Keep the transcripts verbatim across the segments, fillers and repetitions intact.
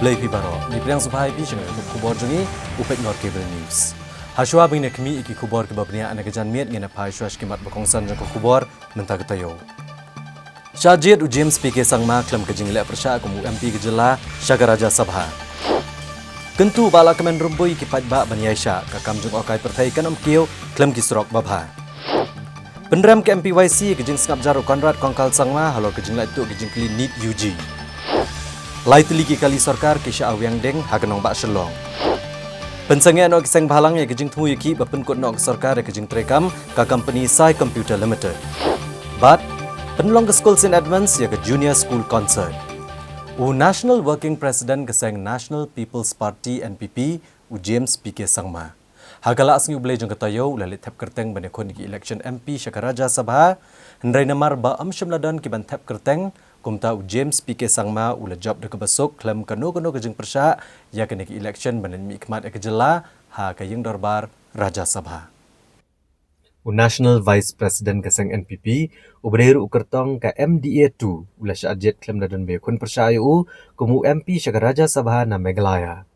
Khublei phi baroh. Ngi pdiang sngewbha ïa phi sha kane ka khubor jong ngi, u peit Nor Cable News. Hashuwa ba ngin ïa khmih ïa ki khubor kiba bniah na ka janmiet, ngin ïa phai shuwa sha ki mat ba kongsan jong ka khubor mynta ka taïew. Shah jied u James P K Sangma khlem ka jingleh pyrshah kum u M P ka jylla sha ka Rajya Sabha. Kyntu ba la kmen rymbui ki paidbah ban ïaishah, ka kam jong u kai pyrthei kan ym kiew khlem ki surok babha. Pynrem ka M P Y C ka jingsngap jar u Conrad Kongkal Sangma halor ka jinglait tuh ka jingkylli NEET U G. Lai tylli ki kali sorkar ki shah awiang ding ha ka nongbah Shillong. Pynsangeh noh ki seng bhalang ïa ka jingthmu ïa ki ba pynkut noh ka sorkar ïa ka jingtreikam ka company Sai Computer Limited. Bad pynlong ka skul Saint Edmund's ïa ka Junior School Concert. U National Working President ka seng National People's Party, N P P, u James P K Sangma. Ha ka la sngi U Blei jong ka taïew u la leit thep kyrteng ban ïakhun ïa ki election M P sha ka Rajya Sabha, hynrei namar ba ym shym la don ki ban thep kyrteng, kumta u James P K Sangma u la jop da kaba suk khlem kano kano ka jingpyrshah ïa kane ka election ban mihkhmat ïa ka jylla ha ka ïing dorbar Rajya Sabha. U National Vice President ka seng N P P, uba dei ruh u kyrtong ka M D A two, u la shah jied khlem da don ba ïakhun pyrshah ïa u kum u M P sha ka Rajya Sabha na Meghalaya.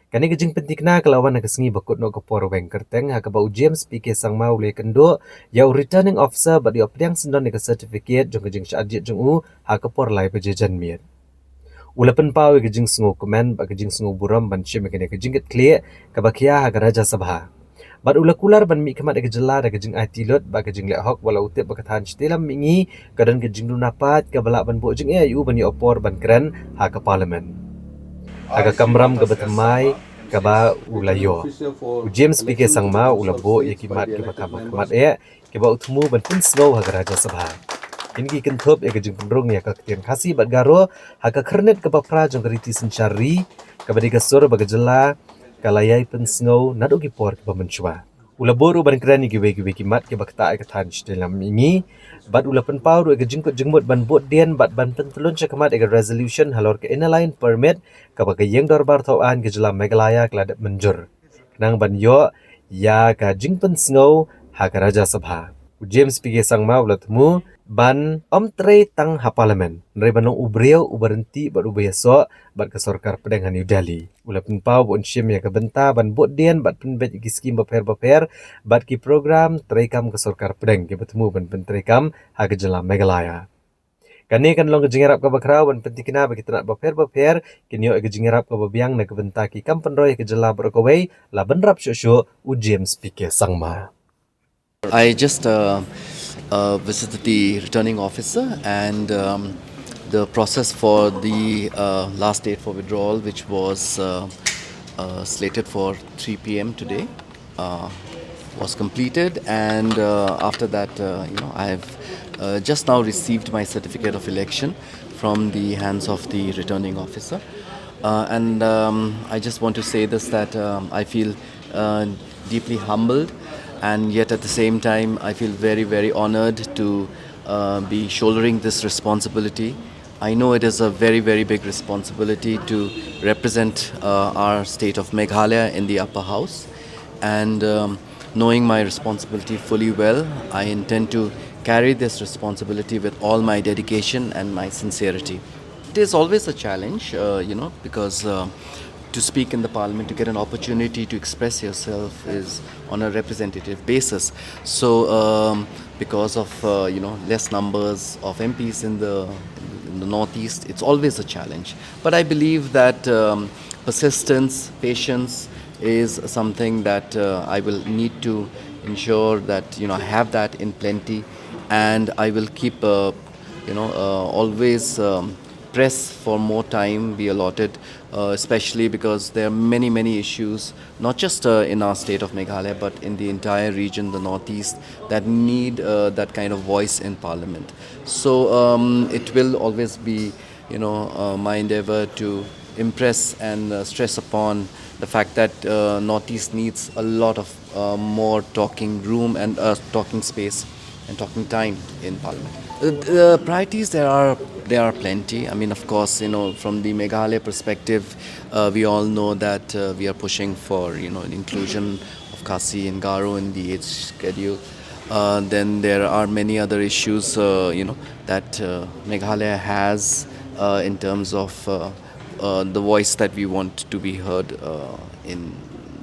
Kane ka jingpyntikna ka la wan ha ka sngi ba kut noh ka por weng kyrteng ha kaba u James P K Sangma u la ïakynduh ïa u Returning Officer bad ïoh pdiang syndon ïa ka certificate jong ka jingshah jied jong u ha ka por lai baje janmiet. U la pynpaw ïa ka jingsngewkmen bad ka jingsngewburom ban shim ïa kane ka jingkitkhlieh kaba khia ha ka Rajya Sabha. Bad u la kular ban mihkhmat ïa ka jylla da ka jingaiti lut bad ka jingleh hok, wat la u tip ba ka thaiñ shatei lam mihngi ka don ka jingduna paid kaba lah ban buh jingeh ïa u ban ïoh por ban kren ha ka Parliament. Ha ka kamram kaba thymmai kaba u la ïoh, u James P K Sangma u la buh ïa ki mat kiba kham khmat eh kiba u thmu ban pynsngew ha ka Rajya Sabha. Kine ki kynthup ïa ka jingpynrung ïa ka ktien Khasi bad Garo ha ka khyrnit kaba phra jong ka riti synshar ri, kaba dei ka sur ba ka jylla ka la ïai pynsngew naduh ki por kiba mynshuwa. U la buh ruh ban kren ïa kiwei kiwei ki mat kiba ktah ïa ka thaiñ shatei lam mihngi, bad u la pynpaw ruh ïa ka jingkut jingmut ban bud dien bad ban pyntlun shakhmat ïa ka resolution halor ka Inner Line Permit kaba ka ïing dorbar thawaiñ ka jylla Meghalaya ka la dep mynjur, khnang ban ïoh ïa ka jingpynsngew ha ka Rajya Sabha. U James P K Sangma u la thmu ban ym trei tang ha Parliament, hynrei ban long u briew uba ryntih bad uba ïasoh bad ka sorkar pdeng ha New Delhi. U la pynpaw ba un shim ïa ka bynta ban bud dien bad pynbeit ïa ki skim bapher bapher bad ki program treikam ka sorkar pdeng kiba thmu ban pyntreikam ha ka jylla Meghalaya. Kane kan long ka jingïarap kaba khraw ban pyntikna ba ki tnat bapher bapher kin ïoh ïa ka jingïarap kaba biang na ka bynta ki kam pynroi ha ka jylla baroh kawei, la bynrap shuh shuh u James P K Sangma. I just uh, uh, visited the returning officer, and um, the process for the uh, last date for withdrawal, which was uh, uh, slated for three p m today, uh, was completed, and uh, after that, uh, you know, I've uh, just now received my certificate of election from the hands of the returning officer. Uh, and um, I just want to say this, that um, I feel uh, deeply humbled, and yet at the same time, I feel very, very honored to uh, be shouldering this responsibility. I know it is a very, very big responsibility to represent uh, our state of Meghalaya in the upper house, and um, knowing my responsibility fully well, I intend to carry this responsibility with all my dedication and my sincerity. It is always a challenge, uh, you know, because uh, to speak in the parliament, to get an opportunity to express yourself is on a representative basis. So, um, because of uh, you know, less numbers of M Ps in the in the Northeast, it's always a challenge. But I believe that um, persistence, patience is something that uh, I will need to ensure that, you know, I have that in plenty, and I will keep uh, you know, uh, always um, press for more time be allotted, uh, especially because there are many, many issues, not just uh, in our state of Meghalaya, but in the entire region, the Northeast, that need uh, that kind of voice in Parliament. So um, it will always be, you know, uh, my endeavor to impress and uh, stress upon the fact that uh, Northeast needs a lot of uh, more talking room and uh, talking space and talking time in Parliament. Uh, the priorities, there are there are plenty. I mean, of course, you know, from the Meghalaya perspective, uh, we all know that uh, we are pushing for, you know, inclusion of Khasi and Garo in the eighth schedule. Uh, then there are many other issues, uh, you know, that uh, Meghalaya has uh, in terms of uh, Uh, the voice that we want to be heard uh, in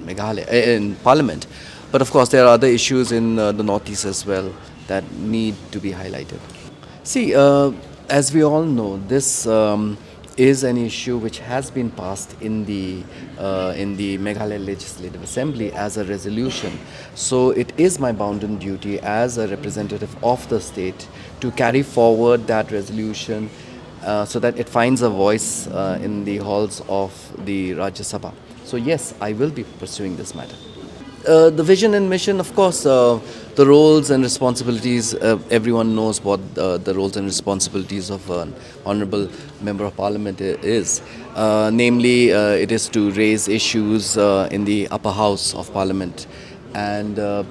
Meghalaya, eh, in Parliament. But of course, there are other issues in uh, the Northeast as well that need to be highlighted. See, uh, as we all know, this um, is an issue which has been passed in the uh, in the Meghalaya Legislative Assembly as a resolution. So it is my bounden duty as a representative of the state to carry forward that resolution uh, so that it finds a voice uh, in the halls of the Rajya Sabha. So yes, I will be pursuing this matter. Uh, the vision and mission, of course, uh, the roles and responsibilities, uh, everyone knows what uh, the roles and responsibilities of an honorable member of parliament i- is. Uh, namely, uh, it is to raise issues uh, in the upper house of parliament. And uh,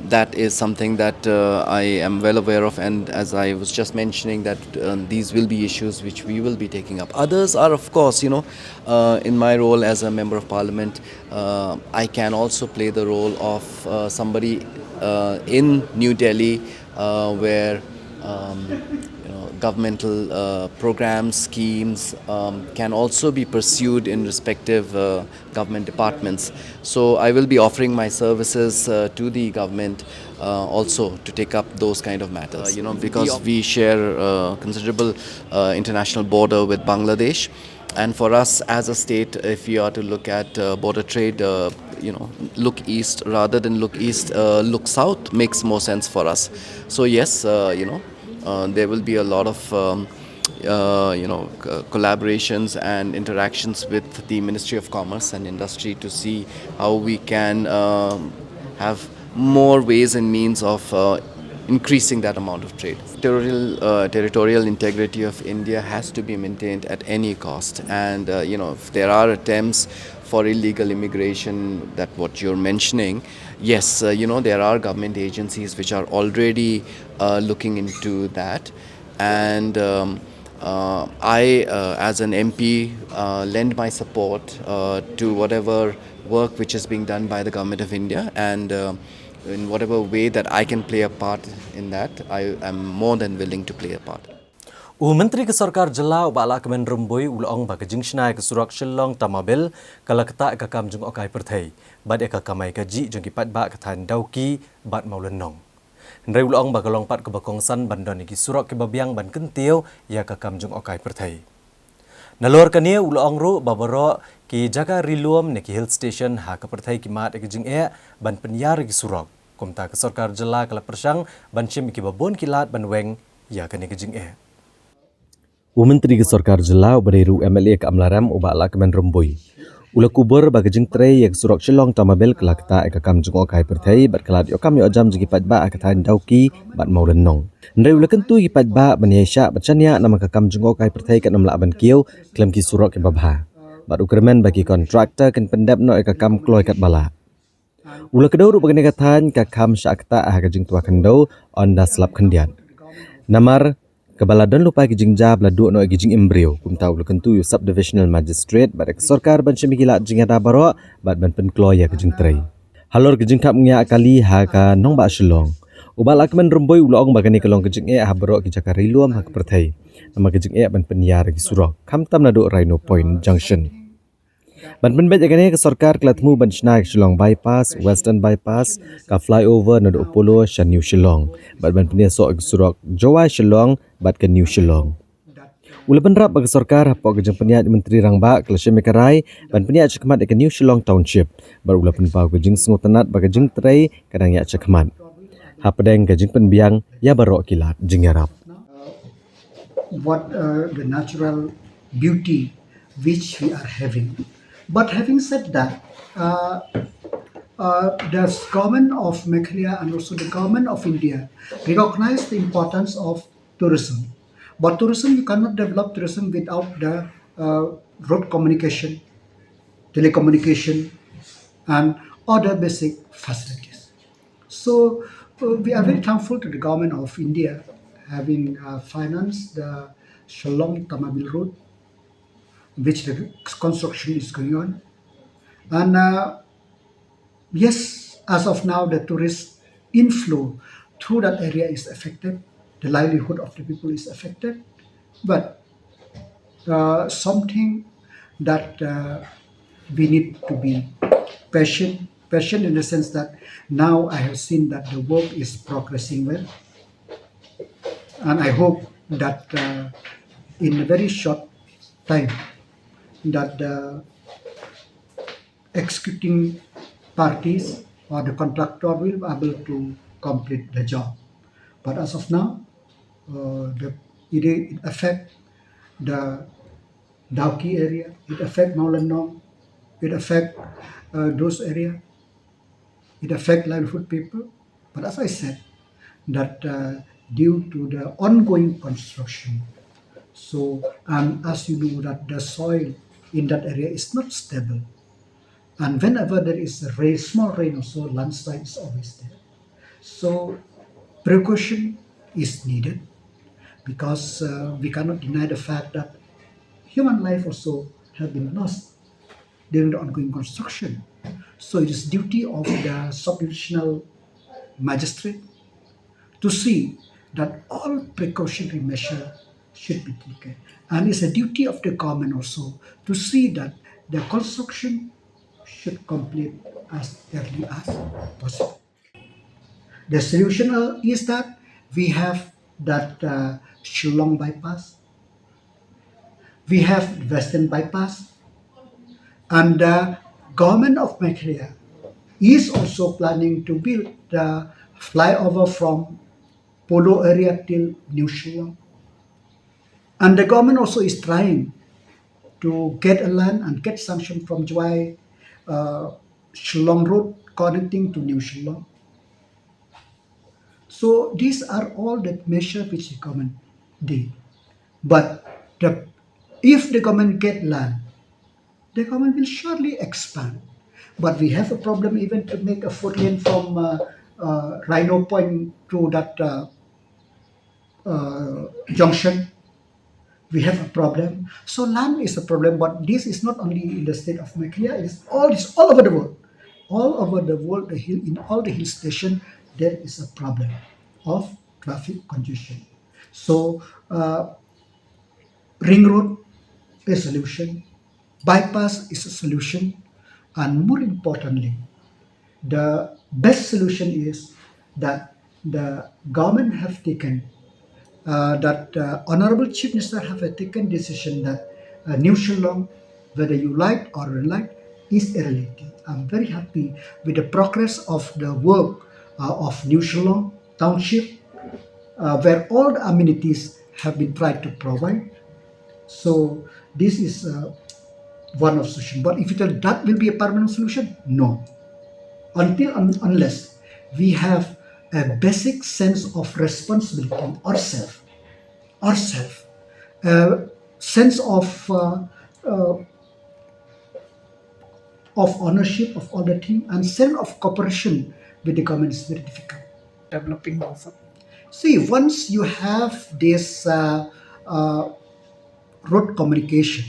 that is something that uh, I am well aware of, and as I was just mentioning, that uh, these will be issues which we will be taking up. Others are, of course, you know, uh, in my role as a member of parliament, uh, I can also play the role of uh, somebody uh, in New Delhi uh, where um, you know, governmental uh, programs, schemes um, can also be pursued in respective uh, government departments. So I will be offering my services uh, to the government uh, also to take up those kind of matters. Uh, you know, because we share uh, considerable uh, international border with Bangladesh. And for us as a state, if we are to look at uh, border trade, uh, you know, look east rather than look east, uh, look south makes more sense for us. So yes, uh, you know, uh, there will be a lot of um, uh, you know, c- collaborations and interactions with the Ministry of Commerce and Industry to see how we can um, have more ways and means of uh, increasing that amount of trade. Territorial, uh, territorial integrity of India has to be maintained at any cost. And, uh, you know, if there are attempts for illegal immigration, that what you're mentioning, yes, uh, you know, there are government agencies which are already uh, looking into that. And um, uh, I, uh, as an M P, uh, lend my support uh, to whatever work which is being done by the Government of India, and uh, in whatever way that I can play a part in that, I am more than willing to play a part. U Myntri ka Sorkar Jylla u Bah Lahkmen Rymbui u la ong ba ka jingshna ïa ka surok Shillong Tamabil ka la ktah ïa ka kam jngohkai pyrthei bad ïa ka kamai kajih jong ki paidbah ka thaiñ Dawki bad Mawlynnong. Hynrei u la ong ba ka long pat kaba kongsan ban don ïa ki surok kiba biang ban kyntiew ïa ka kam jngohkai pyrthei. Nalor kane u la ong ruh ba baroh ki jaka ri lum ne ki hill station ha ka pyrthei ki mad ïa ka jingeh ban pynïar ïa ki surok. Kumta ka Sorkar Jylla ka la pyrshang ban shim ïa kiba bun ki lad ban weng ïa kane ka jingeh. U Myntri ka Sorkar Jylla uba dei ruh M L A ka Amlarem u Bah Lahkmen Rymbui u la kubur ba ka jingtrei ïa ka surok Shillong Tamabil ka la ktah ïa ka kam jngohkai pyrthei bad ka la ïoh kam ïoh jam jong ki paidbah ha ka thaiñ Dawki bad Mawlynnong. Hynrei u la kyntu ïa ki paidbah ban ïaishah bad shaniah namar ka kam jngohkai pyrthei kan ym lah ban kiew khlem ki surok kiba bha. Bad u kyrmen ba ki kontraktor kin pyndep noh ïa ka kam kloi katba lah. U la kdew ruh ba kane ka thaiñ ka kham shah ktah ha ka jingtwa khyndew ynda slap khyndiat. Namar kaba la don lypa ki jingjia ba la duh noh ïa ki jingim briew, kumta u la kyntu ïa u Sub Divisional Magistrate bad ïa ka sorkar ban shim ïa ki lad jingïada baroh bad ban pynkloi ïa ka jingtrei. Halor ka jingthap ngiah kali ha ka nongbah Shillong, u Bah Lahkmen Rymbui u la ong ba kane ka long ka jingeh ha baroh ki jaka ri lum ha ka pyrthei namar ka jingeh ban pynïar ïa ki surok, khamtam naduh Rhino Point Junction. Ban pynbeit ïa kane, ka sorkar ka la thmu ban shna ïa ka Shillong Bypass, Western Bypass, ka flyover naduh Apollo sha New Shillong bad ban pynïasoh ïa ka surok Jowai Shillong bad ka New Shillong. U la bynrap ba ka sorkar hapoh ka jingpynïaid u Myntri Rangbah ka la shim ïa ka rai ban pynïaid shakhmat ïa ka New Shillong Township bad u la pynpaw ka jingsngewtynnad ba ka jingtrei ka dang ïaid shakhmat hapdeng ka jingpynbiang ïa baroh ki lad jingïarap. What uh, the natural beauty which we are having. But having said that, uh, uh, the government of Meghalaya and also the government of India recognize the importance of tourism. But tourism, you cannot develop tourism without the uh, road communication, telecommunication, and other basic facilities. So uh, we are very thankful to the government of India having uh, financed the Shillong Tamabil Road, which the construction is going on. And uh, yes, as of now, the tourist inflow through that area is affected. The livelihood of the people is affected. But uh, something that uh, we need to be patient, patient in the sense that now I have seen that the work is progressing well, and I hope that uh, in a very short time that the executing parties or the contractor will be able to complete the job. But as of now, uh, the it, it affect the Dawki area, it affect Mawlynnong, it affect uh, those area, it affect livelihood people. But as I said, that uh, due to the ongoing construction, so and as you know that the soil in that area is not stable, and whenever there is a rain, small rain also, landslide is always there. So precaution is needed because uh, we cannot deny the fact that human life also have been lost during the ongoing construction. So it is duty of the subdivisional magistrate to see that all precautionary measure should be taken. And it's a duty of the government also to see that the construction should complete as early as possible. The solution uh, is that we have that uh, Shillong bypass, we have Western bypass, and the government of Meghalaya is also planning to build the flyover from Polo area till New Shillong. And the government also is trying to get a land and get sanction from Jowai uh, Shillong Road connecting to New Shillong. So these are all the measures which the government did. But the, if the government get land, the government will surely expand. But we have a problem even to make a four lane from uh, uh, Rhino Point to that uh, uh, junction. We have a problem. So land is a problem, but this is not only in the state of Meghalaya, it is all, it's all over the world. All over the world, the hill, in all the hill station, there is a problem of traffic congestion. So uh, ring road is a solution, bypass is a solution, and more importantly, the best solution is that the government have taken uh, that uh, Honorable Chief Minister have taken decision that uh, New Shillong, whether you like or you like, is a reality. I'm very happy with the progress of the work uh, of New Shillong Township, uh, where all the amenities have been tried to provide. So this is uh, one of solution. But if you tell that will be a permanent solution, no. Until un- unless we have a basic sense of responsibility ourselves, ourselves, a sense of uh, uh, of ownership of all the thing and sense of cooperation with the government is very difficult. Developing also. See, once you have this uh, uh, road communication,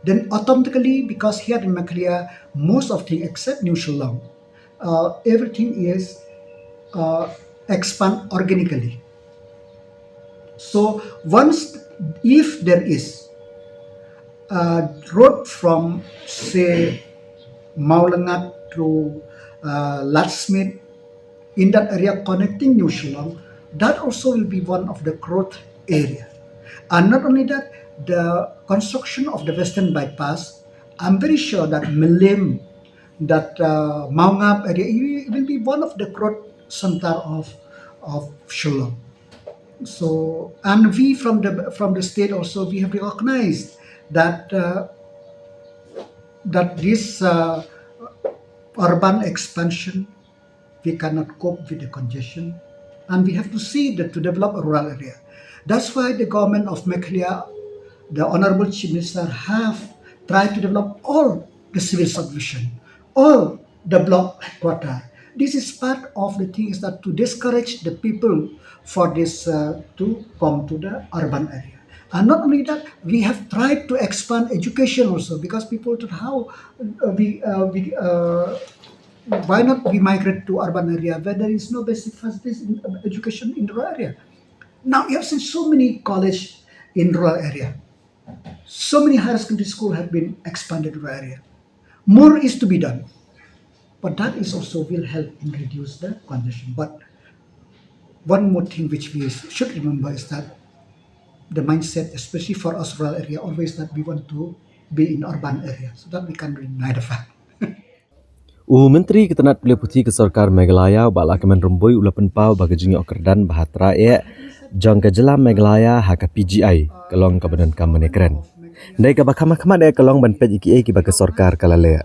then automatically, because here in Meghalaya, most of things except New Shillong, uh, everything is uh, expand organically. So once, if there is a road from, say, Mawlyngkngoit to uh, Ladthadlaboh, in that area connecting New Shillong, that also will be one of the growth area. And not only that, the construction of the Western Bypass, I'm very sure that Mylliem, that uh, Mawngap area, it will be one of the growth center of, of Shillong. So, and we from the from the state also, we have recognized that uh, that this uh, urban expansion, we cannot cope with the congestion, and we have to see that to develop a rural area. That's why the government of Meghalaya, the Honorable Chief Minister, have tried to develop all the civil subdivision, all the block headquarter. This is part of the thing is that to discourage the people for this uh, to come to the urban area. And not only that, we have tried to expand education also, because people thought, how uh, we uh, we uh, why not we migrate to urban area where there is no basic facilities in uh, education in rural area. Now you have seen so many college in rural area. So many higher secondary schools have been expanded to the area. More is to be done, but that is also will help in reduce the congestion. But one more thing which we should remember is that the mindset, especially for us rural area, always that we want to be in urban area, so that we can reunite the fact. U Myntri ka tnat pule puthi ka sorkar Meghalaya, u Bah Lahkmen Rymbui, u la pynpaw ba ka jingïoh kyrdan ba ha trai eh jong ka jylla Meghalaya ha ka P G I ka long kaba donkam ban ïakren. Dei kaba kham khmat eh ka long ban peit ïa kiei kiba ka sorkar ka la leh.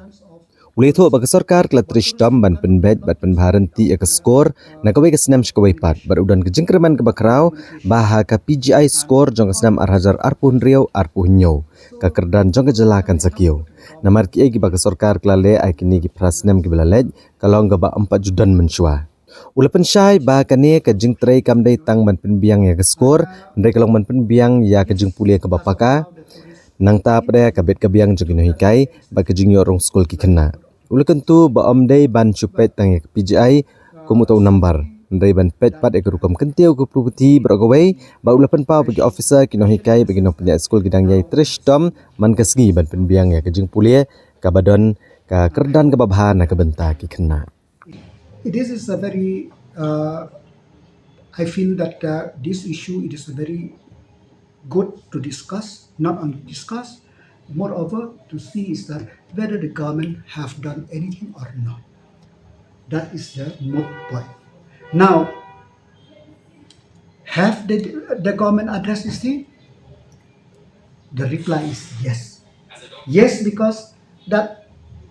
U la ïathuh ba ka sorkar ka la trei shitom ban pynbeit bad pynbha ryntih ïa ka score na kawei ka snem sha kawei pat, bad u don ka jingkyrmen kaba khraw ba ha ka P G I score jong ka snem ar hajar arphew hynriew arphew hynñiew ka kyrdan jong ka jylla kan sa kiew. Namar kiei kiba ka sorkar ka la leh, ai kine ki phra snem kiba la leit ka long kaba ym pat ju don mynshuwa. U la pynshai ba kane ka jingtrei kam dei tang ban pynbiang ïa ka score, hynrei ka long ban pynbiang ïa ka jingpule kaba paka. Nangta pat ka bit ka biang jong ki nonghikai bad ka jingïoh rung skul ki khynnah. U la kyntu ba ym dei ban shu peit tang ïa ka P G I kum uta u nambar, hynrei ban peit pat ïa ka rukom kyntiew ka pule puthi baroh kawei. Bad u la pynpaw ba ki officer, ki nonghikai bad ki nongpynïaid skul ki dang ïai trei shitom man ka sngi ban pynbiang ïa ka jingpule kaba don ka kyrdan kaba bha na ka bynta ki khynnah. It is, is a very, uh, I feel that uh, this issue, it is a very good to discuss, not only discuss, moreover to see is that whether the government have done anything or not. That is the moot point. Now, have the, the government addressed this thing? The reply is yes. Yes, because that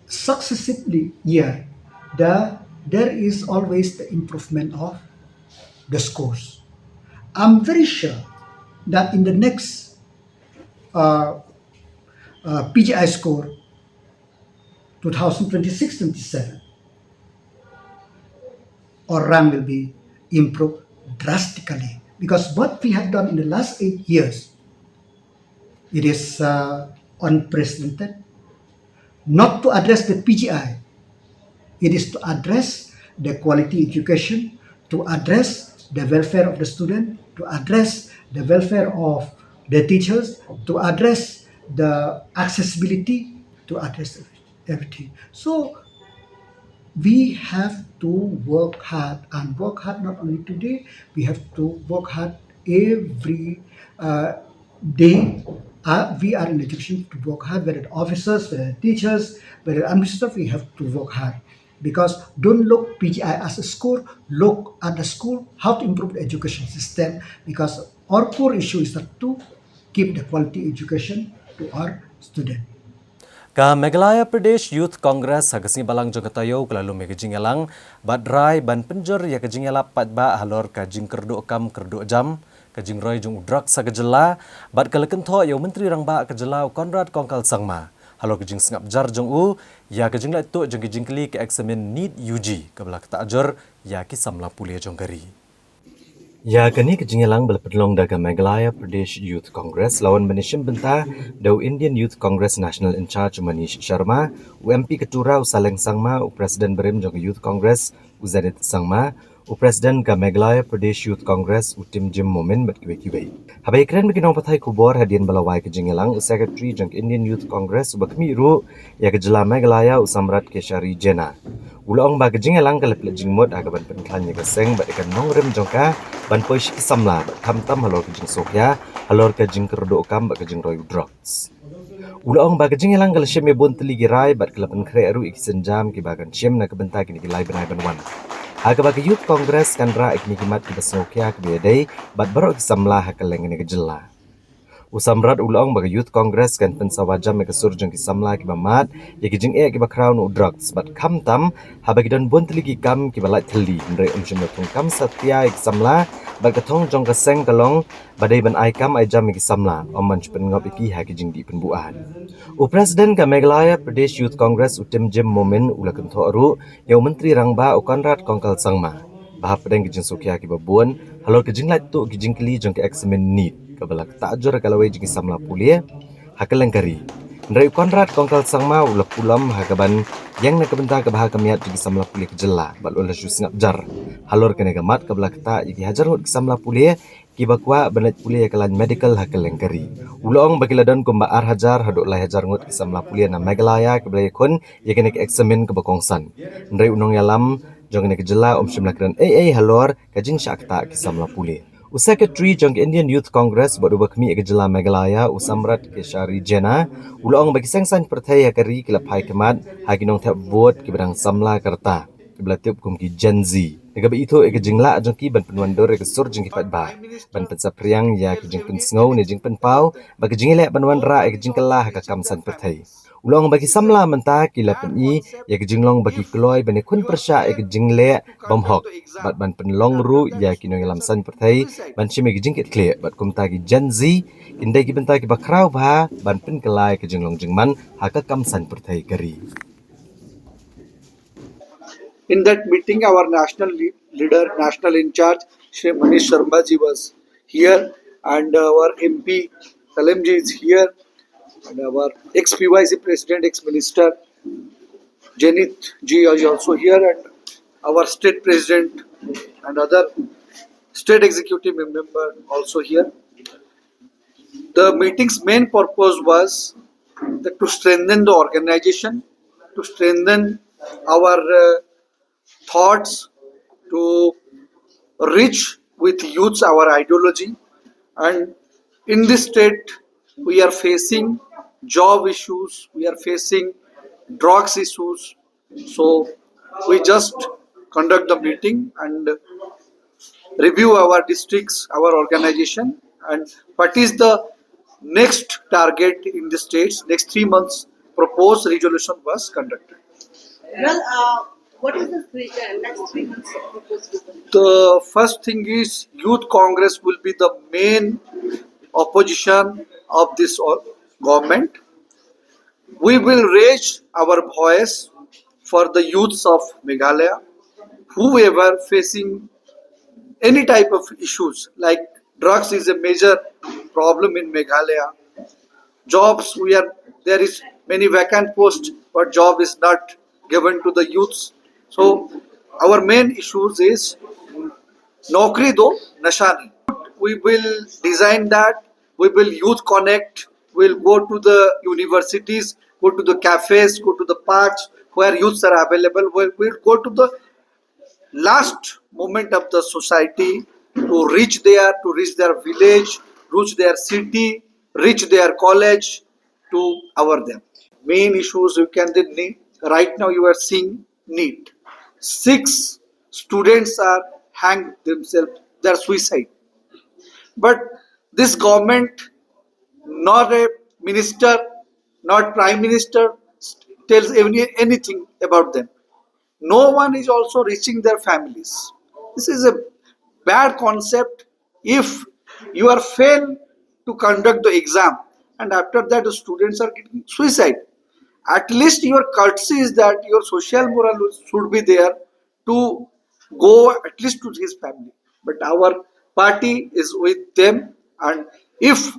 successively year, the, there is always the improvement of the scores. I'm very sure that in the next uh, uh, P G I score, two thousand twenty-six twenty-seven, our rank will be improved drastically, because what we have done in the last eight years, it is uh, unprecedented. Not to address the P G I, it is to address the quality education, to address the welfare of the student, to address the welfare of the teachers, to address the accessibility, to address everything. So we have to work hard, and work hard not only today, we have to work hard every uh, day. Uh, we are in a position to work hard, whether the officers, whether the teachers, whether the administrators, we have to work hard. Because don't look P G I as a score, look at the school, how to improve the education system, because our core issue is that to give the quality education to our student. Ka Meghalaya Pradesh Youth Congress ha ka sngi Balang jong ka taïew ka la lum ïa ka jingïalang bad rai ban pynjur ïa ka jingïalap paidbah halor ka jingkyrduh kam kyrduh jam, ka jingroi jong u drugs ha ka jylla, bad ka la kynthoh ïa u Myntri Rangbah ka jylla u Conrad Kongkal Sangma halor ka jingsngap jar jong u ïa ka jinglaitu jong ka jingkylli ka eksamin NEET U G kaba la ktah jur ïa ki samla pule jong ka ri. Ïa kane ka jingïalang ba la pynlong da ka Meghalaya Pradesh Youth Congress la wan ban ïashim bynta da u Indian Youth Congress National In Charge u Manish Sharma, u M P ka Tura u Saleng Sangma, u President barim jong ka Youth Congress u Zenith Sangma, u President ka Meghalaya Pradesh Youth Congress u Timjim Momin bad kiwei kiwei. Haba ïakren bad ki nongpathai khubor hadien ba la wai ka jingïalang, u Secretary jong ka Indian Youth Congress uba khmih ruh ïa ka jylla Meghalaya u Samrat Keshari Jena, u la ong ba ka jingïalang ka la pynleit jingmut ha kaban pynkhlaiñ ïa ka seng bad ïa ka nongrim jong ka ban poi sha ki samla bad khamtam halor ka jingsngewkhia halor ka jingkyrduh kam bad ka jingroi u drugs. U la ong ba ka jingïalang ka la shim ïa bun tylli ki rai bad ka la pynkhreh ruh ïa ki sienjam kiba kan shim na ka bynta kine ki lai bnai ban wan, ha kaba ka Youth Congress kan rah ïa kine ki mat kiba sngewkhia kiba ïadei bad baroh ki samla ha kylleng kane ka jylla. U Samrat u la ong ba ka Youth Congress kan pynsawa jam ïa ka sur jong ki samla kiba mad ïa ki jingeh kiba khraw na u drugs bad khamtam haba ki don bun tylli ki kam kiba lait thylli, hynrei ym shym la thung kam satia ïa ki samla bad ka thong jong ka seng ka long ba dei ban ai kam ai jam ïa ki samla, ym ban shu pynngop ïa ki ha ki jingdih pynbuaid. U President ka Meghalaya Pradesh Youth Congress u Timjim Momin u la kynthoh ruh ïa u Myntri Rangbah u Conrad Kongkal Sangma ba hapdeng ki jingsngewkhia kiba bun halor ka jinglaitu ki jingkylli jong ka eksamin NEET kaba la ktah jur ïa ka lawei jong ki samla pule ha kylleng ka ri, hynrei u Conrad Kongkal Sangma u la pulom ha kaban ïeng na ka bynta kaba ha kham ïaid jong ki samla pule ka jylla bad u la shu sngap jar halor kane ka mat kaba la ktah ïa ki hajar ngut ki samla pule kiba kwah ban leit pule ïa ka lain medical ha kylleng ka ri. U la ong ba ki la don kumba ar hajar haduh lai hajar ngut ki samla pule na Meghalaya kiba la ïakhun ïa kane ka eksamin kaba kongsan. Hynrei u nongïalam jong kane ka jylla um shym la kren ei ei halor ka jingshah ktah ki samla pule. U Secretary jong ka Indian Youth Congress bad uba khmih ïa ka jylla Meghalaya, u Samrat Keshari Jena, u la ong ba ki seng saiñ pyrthei ha ka ri ki la phai khmat ha ki nongthep vote kiba dang samla ka rta, kiba la tip kum ki Gen Z, da kaba ithuh ïa ka jinglah jong ki ban pynwandur ïa ka sur jong ki paidbah, ban pynsaphriang ïa ki jingpynsngew ne jingpynpaw bad ka jingïaleh ban wanrah ïa ka jingkylla ha ka kam saiñ pyrthei. U la ong ba ki samla mynta ki la pyni ïa ka jinglong ba ki kloi ban ïakhun pyrshah ïa ka jingleh bymhok bad ban pynlong ruh ïa ki nongïalam saiñ pyrthei ban shim ïa ka jingkitkhlieh, bad kumta ki Gen Z kin dei ki bynta kiba khraw bha ban pynkylla ïa ka jinglong jingman ha ka kam saiñ pyrthei ka ri. In that meeting, our national lea-, leader, national in charge, Shri Manish Sharma ji was here, and our M P Kalam ji is here, and our ex P Y C president, ex minister Janit ji is also here, and our state president and other state executive member also here. The meeting's main purpose was that to strengthen the organization, to strengthen our uh, thoughts, to reach with youths our ideology. And in this state, we are facing job issues, we are facing drugs issues. So we just conduct the meeting and review our districts, our organization, and what is the next target in the states, next three months proposed resolution was conducted. Well, uh, what is the three, uh, next three months proposed resolution? The first thing is Youth Congress will be the main opposition of this o-, government. We will raise our voice for the youths of Meghalaya, whoever facing any type of issues, like drugs is a major problem in Meghalaya. Jobs, we are, there is many vacant posts, but job is not given to the youths. So our main issues is naukri do, nasha nahi. We will design that. We will youth connect. We'll go to the universities, go to the cafes, go to the parks where youths are available. We'll, we'll go to the last moment of the society to reach there, to reach their village, reach their city, reach their college, to our them. Main issues you can the need. Right now you are seeing NEET. Six students are hanged themselves, they are suicide. But this government, not a minister, not prime minister, tells any, anything about them. No one is also reaching their families. This is a bad concept. If you are failed to conduct the exam and after that the students are getting suicide, at least your courtesy is that your social moral should be there to go at least to his family. But our party is with them, and if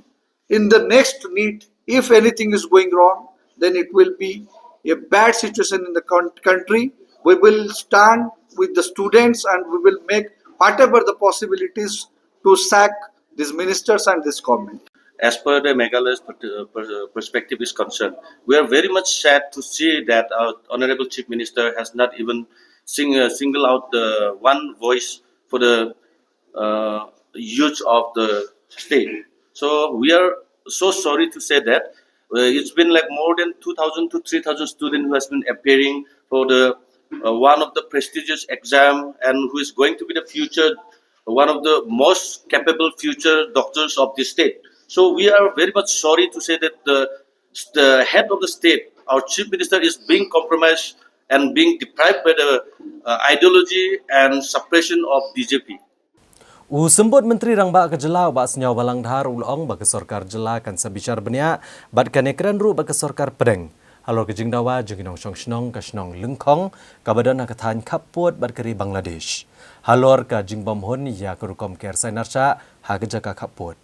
in the next NEET, if anything is going wrong, then it will be a bad situation in the coun-, country. We will stand with the students and we will make whatever the possibilities to sack these ministers and this government. As per the Meghalaya's per-, per-, perspective is concerned, we are very much sad to see that our Honorable Chief Minister has not even sing-, uh, single out the one voice for the uh, youth of the state. So we are so sorry to say that, uh, it's been like more than two thousand to three thousand students who has been appearing for the, uh, one of the prestigious exam and who is going to be the future, one of the most capable future doctors of the state. So we are very much sorry to say that the, the head of the state, our chief minister, is being compromised and being deprived by the, uh, ideology and suppression of B J P. U Symbud Myntri Rangbah ka Jylla u Bah Sniawbhalang Dhar u la ong ba ka sorkar jylla kan sa bishar bniah bad kan ïakren ruh bad ka sorkar pdeng halor ka jingdawa jong ki nongshong shnong ka shnong Lyngkhong kaba don ha ka thaiñ khappud bad ka ri Bangladesh halor ka jingbymhun ïa ka rukom ker sainar shah ha ka jaka khappud.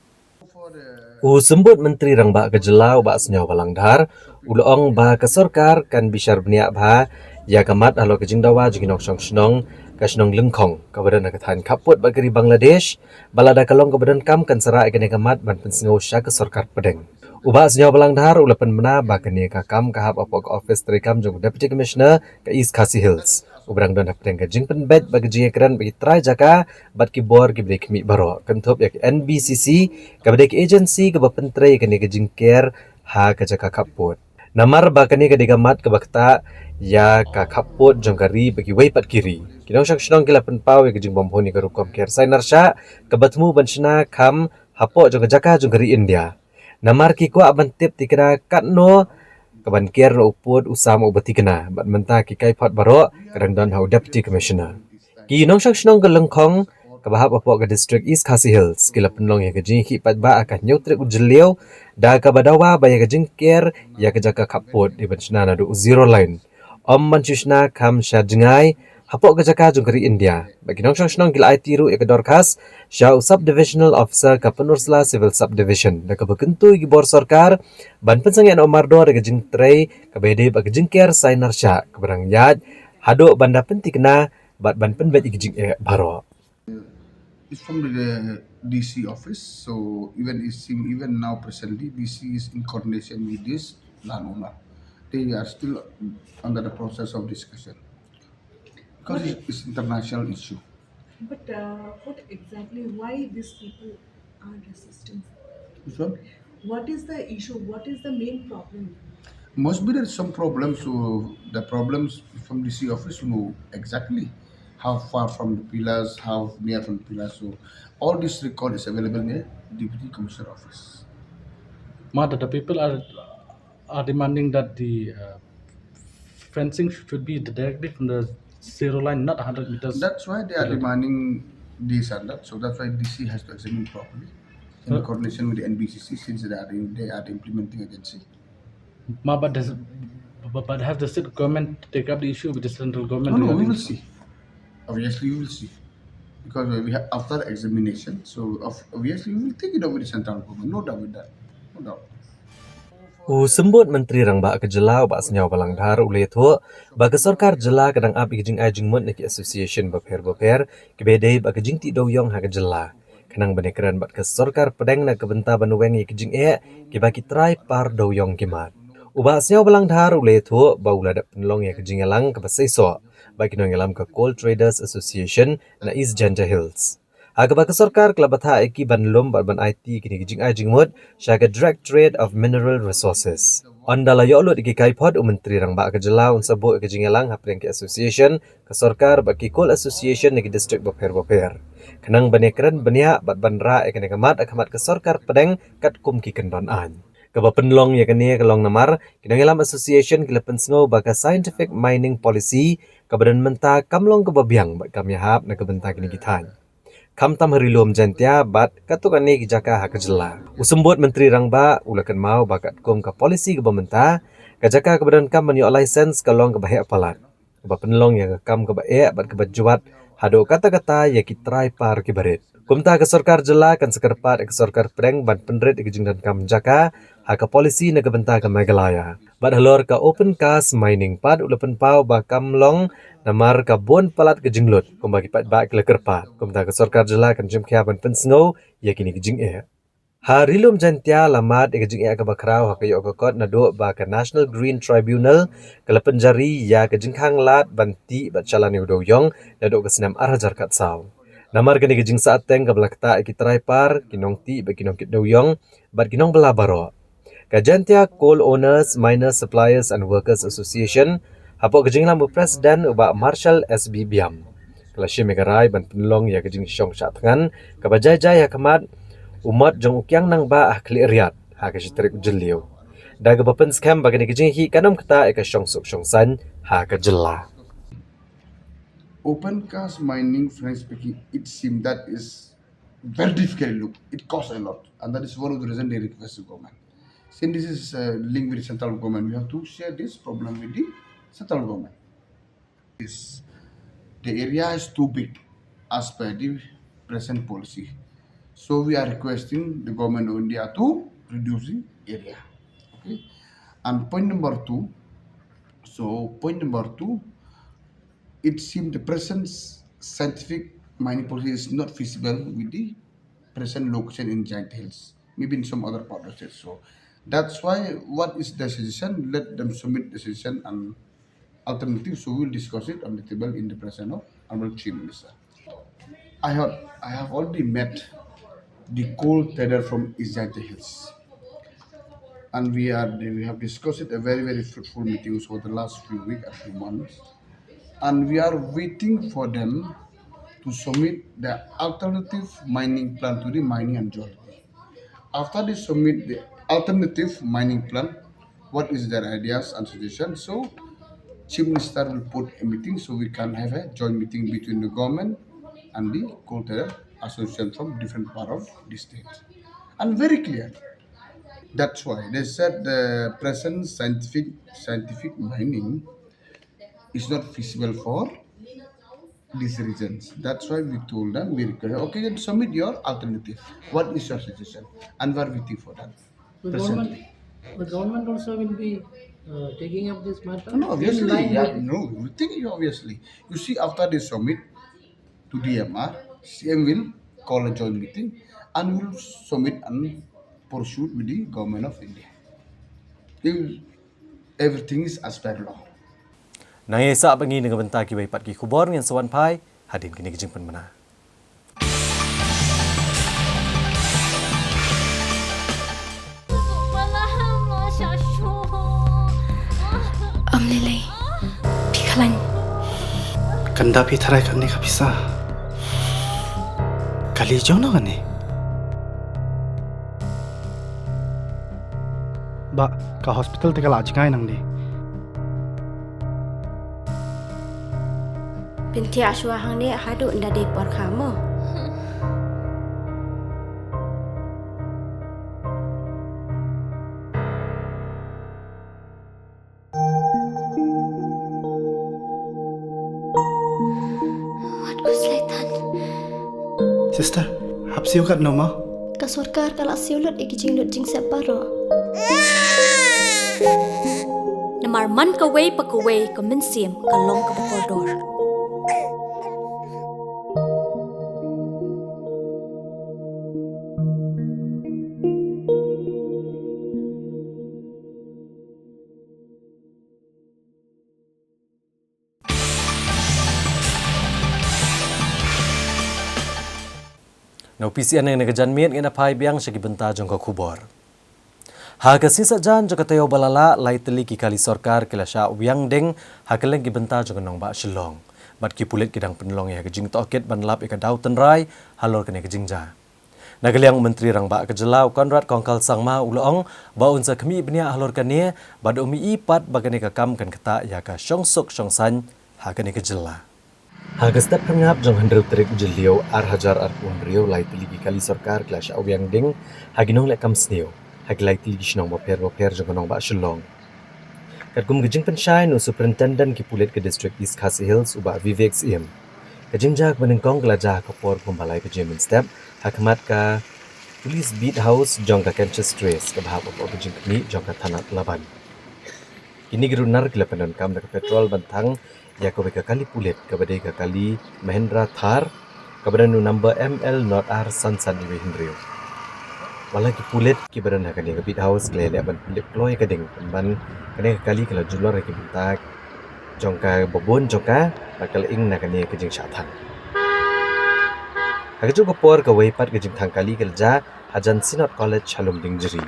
U Symbud Myntri Rangbah ka Jylla u Bah Sniawbhalang Dhar u la ong ba ka sorkar kan bishar bniah bha ïa ka mat halor ka jingdawa jong ki nongshong shnong Ka shnong Lyngkhong, kaba don ha ka thaiñ khappud bad ka ri Bangladesh, ba lada ka long kaba donkam kan sa rah ïa kane ka mat ban pynsngew sha ka sorkar pdeng. U Bah Sniawbhalang Dhar u la pynbna ba kane ka kam ka hap hapoh ka office treikam jong u Deputy Commissioner ka East Khasi Hills, uba dang don hapdeng ka jingpynbeit bad ka jingïakren bad ki trai jaka bad ki bor kiba dei khmih baroh, kynthup ïa ka N B C C, kaba dei ka agency kaba pyntrei ïa kane ka jingker ha ka jaka khappud. Namar ba kane ka dei ka mat kaba ktah ïa ka khappud jong ka ri bad kiwei pat ki ri, ki nongshong shnong ki la pynpaw ïa ka jingbymhun ïa ka rukom ker Sainarshah, kaba thmu ban shna kham hapoh jong ka jaka jong ka ri India. Namar ki kwah ban tip tikna katno kaban ker na u pud u sam uba tikna, bad mynta ki kaiphod baroh ka dang don ha u Deputy Commissioner. Ki nongshong shnong ka Lyngkhong, kaba hap hapoh ka district East Khasi Hills, ki la pynlong ïa ka jingïakhih paidbah ha ka hynñiew tarik u Jylliew, da kaba dawa ba ïa ka jingker ïa ka jaka khappud dei ban shna naduh u zero line, ym ban shu shna kham sha jngai hapoh ka jaka jong ka ri India. Bad ki nongshong shnong ki la aiti ruh ïa ka dorkhas sha u Sub Divisional Officer ka Pynursla Civil Sub Division, da kaba kyntu ïa ki bor sorkar ban pynsangeh noh mardor ïa ka jingtrei kaba ïadei bad ka jingker Sainarshah, kaba dang ïaid haduh ban da pyntikna bad ban pynbeit ïa ka jingeh baroh. It's from the D C office, so even it seem even now presently D C is in coordination with this landowner. They are still under the process of discussion because it's, it's international issue. But uh, what exactly, why these people are resisting? Which one? What is the issue? What is the main problem? Must be there's some problems. So the problems from D C office, you know exactly how far from the pillars, how near from the pillars. So all this record is available in the Deputy Commissioner office. Mother, the people are are demanding that the uh, fencing should be directly from the zero line, not one hundred meters. That's why they are below. Demanding this and that. So that's why D C has to examine properly in, uh, coordination with the N B C C, since they are the, they are the implementing agency. Ma, but, does, but, but have the state government take up the issue with the central government? No, no, we will see. Obviously, we will see. Because we have after examination, so of, obviously we will take it up with the central government. No doubt with that. No doubt. U Symbud Myntri Rangbah ka jylla, u Bah Sniawbhalang Dhar, u la ïathuh ba ka sorkar jylla ka dang ap ïa ka jingai jingmut na ki association bapher bapher kiba ïadei bad ka jingtih dewiong ha ka jylla, khnang ban ïakren bad ka sorkar pdeng na ka bynta ban weng ïa ki jingeh kiba ki trai par dewiong ki mad. U Bah Sniawbhalang Dhar u la ïathuh ba u la dep pynlong ïa ka jingïalang kaba seisoh bad ki nongïalam ka Coal Traders Association na East Jaintia Hills, ha kaba ka sorkar ka la bthah ïa ki ban lum bad ban aiti ïa kine ki jingai jingmut sha ka Directorate of Mineral Resources. Ynda la ïoh lut ïa ki kaiphod, u Myntri Rangbah ka jylla un sa buh ïa ka jingïalang hapdeng ki association, ka sorkar bad ki coal association na ki district bapher bapher, khnang ban ïakren bniah bad ban rah ïa kane ka mat ha khmat ka sorkar pdeng katkum ki kyndon aiñ. Kaba pynlong ïa kane ka long namar ki nongïalam association ki la pynsngew ba ka Scientific Mining Policy kaba don mynta kam long kaba biang bad kam ïahap na ka bynta kine ki thaiñ, khamtam ha Ri-lum Jaiñtia bad katto katne ki jaka ha ka jylla. U Symbud Myntri Rangbah u la kynmaw ba katkum ka policy kaba mynta, ka jaka kaba donkam ban ïoh license ka long kaba heh palat, kaba pynlong ïa ka kam kaba eh bad kaba jwat haduh katta katta ïa ki trai par kiba rit. Kumta ka sorkar jylla kan sa kyrpad ïa ka sorkar pdeng ban pynrit ïa ka jingdonkam jaka ha ka policy na ka bynta ka Meghalaya. Bad halor ka open cast mining pat, u la pynpaw ba kam long namar ka bun palat ka jinglut kumba ki paidbah ki la kyrpad. Kumta ka sorkar jylla kan shim khia ban pynsngew ïa kine ki jingeh. Ha Ri-lum Jaiñtia la mad ïa ka jingeh kaba khraw ha ka ïoh ka kot naduh ba ka National Green Tribunal ka la pynjari ïa ka jingkhang lad ban tih bad shalan ïa u dewiong naduh ka snem ar hajar khatsaw. Namar kane ka jingsahteng kaba la ktah ïa ki trai par, ki nongtih bad ki nongkit dewiong bad ki nongbylla baroh, ka Jaiñtia Coal Owners, Miners, Suppliers and Workers Association, hapoh ka jingïalam u President u Bah Marshal S B Biam, ka la shim ïa ka rai ban pynlong ïa ka jingshong shah thngan kaba jai jai ha khmat u mot jong u Kiang Nangbah ha Khliehriat ha ka shi tarik u Jylliew, da kaba pynskhem ba kane ka jingïakhih kan ym ktah ïa ka shongsuk shongsaiñ ha ka jylla. Open cast mining, frankly speaking, it seems that is very difficult to look. It costs a lot, and that is one of the reasons they request the government. Since this is uh, linked with the central government, we have to share this problem with the central government. Is the area is too big as per the present policy. So we are requesting the government of India to reduce the area. Okay. And point number two, so point number two, it seems the present scientific mining policy is not feasible with the present location in Jaintia Hills, maybe in some other part of the state. So that's why what is the suggestion? Let them submit the suggestion and alternative. So we'll discuss it on the table in the presence of Honorable Chief Minister. I have I have already met the coal trader from East Jaintia Hills, and we are we have discussed it a very very fruitful meetings over the last few weeks and few months, and we are waiting for them to submit the alternative mining plan to the Mining and Geology. After they submit the alternative mining plan, what is their ideas and suggestions? So Chief Minister will put a meeting so we can have a joint meeting between the government and the coal trader association from different part of the state. And very clear. That's why they said the present scientific scientific mining is not feasible for these reasons. That's why we told them, we request, okay, then submit your alternative. What is your suggestion? And we're waiting for that. The government, the government also will be uh, taking up this matter. No, obviously, yeah, with no, we think obviously. You see, after this summit to D M R, C M will call a joint meeting and will submit and pursue with the government of India. If everything is as per law. Nang ïa sah ba ngi na ka bynta kiwei pat ki khubor, ngin sa wan phai hadien kine ki jingpynbna. Ym lei lei. Phi khlaiñ. Kan da phi tharai kane ka pisa. Kali jong no kane. Ba ka hospital te ka la jngai nang di. Pynthia shuwa hangne haduh nda dei por kha mo. Wat ku slaitan. Sister, hap siew kat no ma? Ka sorkar ka la siew lut ïa ki jinglut jingsep baroh. Namar man kawei pa kawei ka mynsiem ka long kaba kordor. Na u P C N, na ka janmiet ngin ïa phai biang sha ki bynta jong ka khubor. Ha ka sngi Saitjaiñ jong ka taïew ba la lah, lai tylli ki kali sorkar ki la shah wiang ding ha kylleng ki bynta jong ka nongbah Shillong. Bad ki pulit ki dang pynlong ïa ka jingtohkit ban lap ïa ka daw tynrai halor kane ka jingjia. Na ka liang u Myntri Rangbah ka jylla u Conrad Kongkal Sangma u la ong ba un sa khmih bniah halor kane, bad um ïohi pat ba kane ka kam kan ktah ïa ka shongsuk shongsaiñ ha kane ka jylla. Ha ka step pyrngap jong hynriew tarik u Jylliew ar hajar arphew hynriew, lai tylli ki kali sorkar ki la shah wiang ding ha ki nongleh kam sniew ha ki lai tylli ki shnong bapher bapher jong ka nongbah Shillong. Katkum ka jingpynshai na u Superintendent ki pulit ka District East Khasi Hills, u Bah Vivek Syiem, ka jingjia kaba nyngkong ka la jia ha ka por kumba lai baje mynstep ha khmat ka Police Beat House jong ka Cansias Trace, kaba hap hapoh ka jingkhmih jong ka thanat Laban. Kine ki runar ki la pyndonkam da ka patrol ban thang ïa kawei ka kali pulit kaba dei ka kali Mahindra Thar kaba don u number M L not ar san san iwei hynriew. Wat la ki pulit kiba don ha kane ka Beat House ki la ïaleh ban pynlip kloi ïa ka ding, pynban kane ka kali ka la julor ïa ki bynta jong ka babun jong ka, bad ka la ing na kane ka jingshah thang. Ha kajuh ka por kawei pat ka jingthang kali ka la jia hajan Synod College ha Lumdiengjri.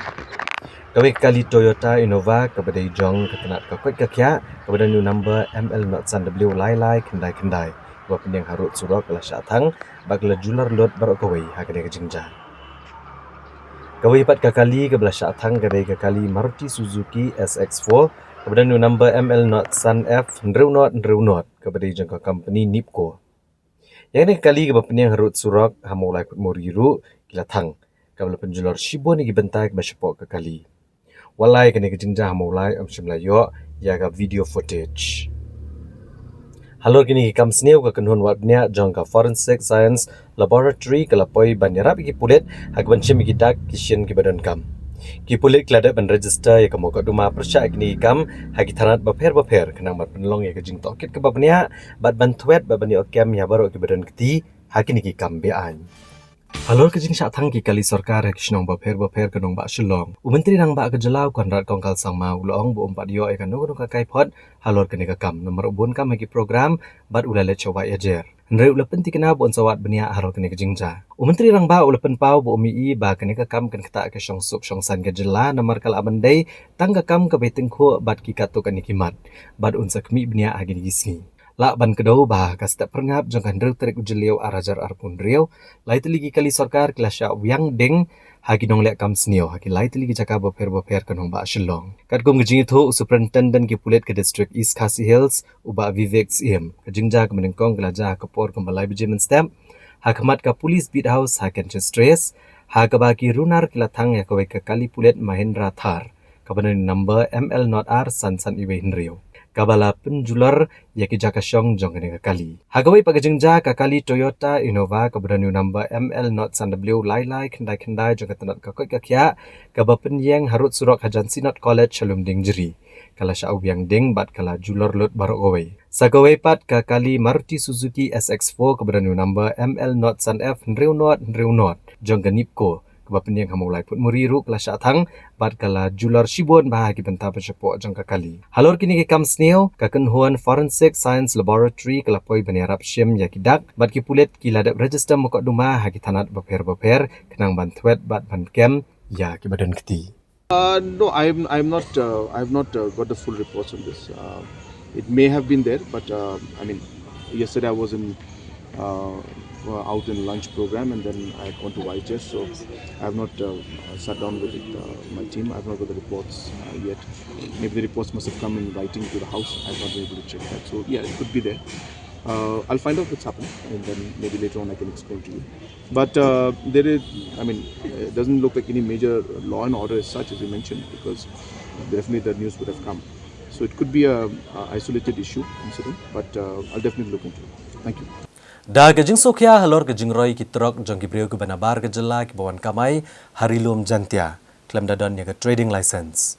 Kawei ka kali Toyota Innova kaba dei jong ka tnat ka koit ka khiah kaba don u number M L not san W lai lai khyndai khyndai, kaba pynïeng harud surok ka la shah thang bad ka la julor lut baroh kawei ha kane ka jingjia. Kawei pat ka kali kaba la shah thang ka dei ka kali Maruti Suzuki S X four kaba don u number M L not san F hynriew not hynriew not, kaba dei jong ka company Nipco. Ïa kane ka kali kaba pynïeng harud surok ha Mawlai Kutmori ruh ki la thang, kaba la pynjulor shibun ïa ki bynta kiba shapoh ka kali. Wat la ïa kane ka jingjia ha Mawlai ym shym la ïoh ïa ka video footage. Halor kine ki kam sniew, ka kynhun wad bniah jong ka Forensic Science Laboratory ka la poi ban ïarap ïa ki pulit ha kaban shim ïa ki dak ki shin kiba donkam. Ki pulit ki la dep ban register ïa ka mukotduma pyrshah kine ki kam ha ki thanat bapher bapher, khnang ban pynlong ïa ka jingtohkit kaba bniah bad ban thwet bad ban ïoh kem ïa baroh kiba don kti ha kine ki kam beaiñ. Halor ka jingshah thang ki kali sorkar ha ki shnong bapher bapher ka nongbah Shillong, u Myntri Rangbah ka jylla u Conrad Kongkal Sangma u la ong ba um pat ïoh ïa kano kano ka kaiphod halor kane ka kam, namar u bun kam ha ki program bad u la leit sha wah ïajer. Hynrei u la pynthikna ba un sa wad bniah halor kane ka jingjia. U Myntri Rangbah u la pynpaw ba um ïohi ba kane ka kam kan ktah ka shong suk shong saiñ ka jylla, namar ka la ban dei tang ka kam kaba tyngkhuh bad ki katto katne ki mat, bad un sa khmih bniah ha kine ki sngi. Lah ban kdew ba ha ka step phyrngap jong ka hynriew tarik u Jylliew ar hajar arphew hynriew, lai tylli ki kali sorkar ki la shah wiang ding ha ki nongleh kam sniew ha ki lai tylli ki jaka bapher bapher ka nongbah Shillong. Katkum ka jingïathuh u Superintendent ki pulit ka District East Khasi Hills, u Bah Vivek Syiem, ka jingjia kaba nyngkong ka la jia ha ka por kumba lai baje mynstep ha khmat ka Police Beat House ha Kensington Road, ha kaba ki runar ki la thang ïa kawei ka kali pulit Mahindra Thar kaba don number M L not R san san iwei hynriew, kaba la pynjulor ïa ki jaka shong jong kane ka kali. Ha kawei pat ka jingjia, ka kali Toyota Innova kaba don number M L not san W lai lai khyndai khyndai jong ka tnat ka koit ka khiah, kaba pynïeng harud surok hajan Synod College ha Lumdiengjri, ka la shah wiang ding bad ka la julor lut baroh kawei. Sa kawei pat, ka kali Maruti Suzuki S X four kaba don number M L not san F hynriew not hynriew not jong ka NEEPCO, kaba pynïeng ha Mawlai Phuthmuri ruh ka la shah thang bad ka la julor shibun bha ha ki bynta ba shapoh jong ka kali. Halor kine ki kam sniew, ka kynhun Forensic Science Laboratory ka la poi ban ïarap shim ïa ki dak bad ki pulit ki la dep register mukotduma ha ki thanat bapher bapher, khnang ban thwet bad ban kem ïa kiba don kti. Uh, no, I'm I'm not uh, I've not uh, got the full reports on this. Uh, it may have been there, but uh, I mean, yesterday I was in uh, uh, out in lunch program, and then I had gone to Whitechurch, so I have not uh, uh, sat down with it, uh, my team. I've not got the reports uh, yet. Maybe the reports must have come in writing to the house. I've not been able to check that. So yeah, it could be there. Uh, I'll find out what's happening, and then maybe later on I can explain to you. But uh, there is, I mean, it doesn't look like any major law and order as such as you mentioned, because definitely the news would have come. So it could be a, a isolated issue incident, but uh, I'll definitely look into it. Thank you. Da ka jingsngewkhia halor ka jingroi ki trok jong ki briew kiba nabar ka jylla kiba wan kamai ha Ri Lum Jaintia khlem da don ïa ka trading license.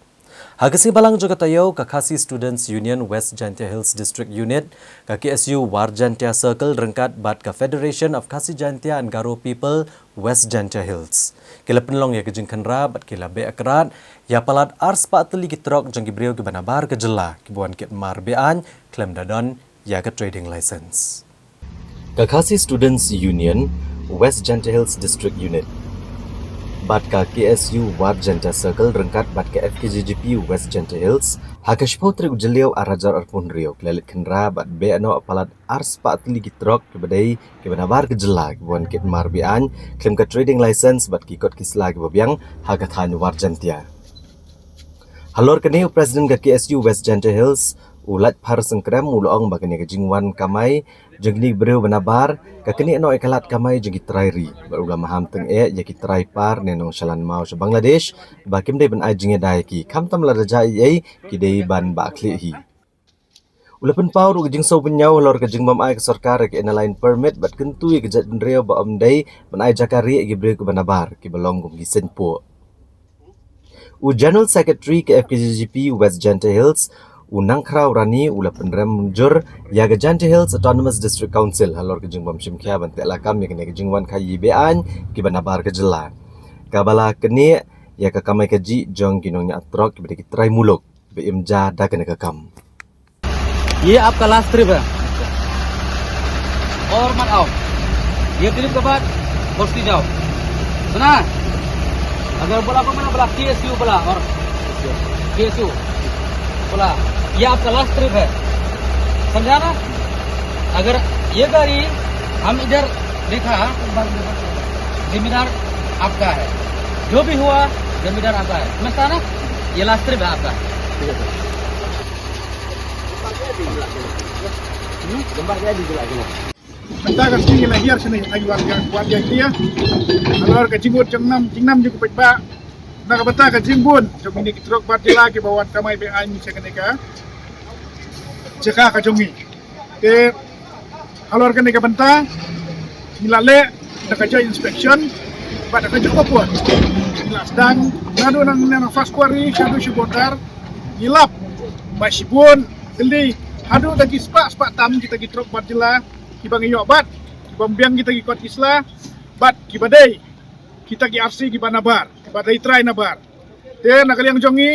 Ha ka sngi Balang jong ka taïew, ka Khasi Students Union West Jaintia Hills District Unit, ka K S U War Jaintia Circle ryngkat bad ka Federation of Khasi Jaintia and Garo People West Jaintia Hills, ki la pynlong ïa ka jingkhynra bad ki la beh krad ïa palat arspah tylli ki trok jong ki briew kiba nabar ka jylla kiba wan kit mar beaiñ khlem da don ïa ka trading license. Ka Khasi Students Union West Jaintia Hills District Unit bad ka K S U War Jaintia Circle ryngkat bad ka F K J G P West Jaintia Hills, ha ka shiphew tarik u Jylliew ar hajar arphew hynriew, ki la leit khynra bad beh noh palat arspah tylli ki trok kiba dei kiba nabar ka jylla kiba wan kit mar beaiñ khlem ka trading license bad ki kot ki sla kiba biang ha ka thaiñ War Jaintia. Halor kane, u President ka K S U West Jaintia Hills, u Laitphar Sengkrem, u la ong ba kane ka jingwan kamai jong kine ki briew ba nabar ka knieh noh ïa ka lad kamai jong ki trai ri, bad u la maham tyngeh ïa ki trai par ne nongshalan maw sha Bangladesh ba kim dei ban ai jingïada ïa ki, khamtam lada jia ei ei ki dei ban bah khlieh hi. U la pynpaw ruh ka jingsngewbha halor ka jingbym ai ka sorkar ïa ka Inner Line Permit bad kyntu ïa ka jaitbynriew ba ym dei ban ai jaka rieh ïa ki briew kiba nabar kiba long kum ki seiñpuh. U General Secretary ka F K J G P West Jaintia Hills, u Nangkhraw Rani, u la pynrem mynjur ïa ka Jaintia Hills Autonomous District Council halor ka jingbym shim khia ban teh lakam ïa kane ka jingwan khaïi beaiñ kiba nabar ka jylla, kaba la knieh ïa ka kamai kajih jong ki nongñiah trok kiba dei ki trai muluk ba im ja da kane ka kam. ये आपका लास्ट ट्रिप है, और मत आओ। ये ट्रिप के बाद बस्ती जाओ, सुना? अगर बोला को मैंने बोला केएसयू बोला, और केएसयू बोला, ये आपका लास्ट ट्रिप है, समझा ना? अगर ये गाड़ी हम इधर देखा, जिम्मेदार आपका है, जो भी हुआ जिम्मेदार आपका है, समझता ना? ये लास्ट ट्रिप है आपका। Mynta ka sngi ngi la hiar shane ha ki War Jaintia halor ka jingbun jingnam, jingnam jong ki paidbah na ka bynta ka jingbun jong kine ki trok bar jylla kiba wan kamai beaiñ sha kane ka jaka ka jong ngi. Te halor kane ka bynta ngi la leh da ka joint inspection Bad ka jong ka por la sdang naduh nang nang first quarry shaduh shi border. Ngi lap ba shibun kali haduh da ki spah spah tam kita ki trok bar jylla kiba ngi ïoh bat, kiba biang kita ki kot ki sla bad kiba dei kita ki R C kiba nabar, kiba dei trai nabar. Te na ka liang jong ngi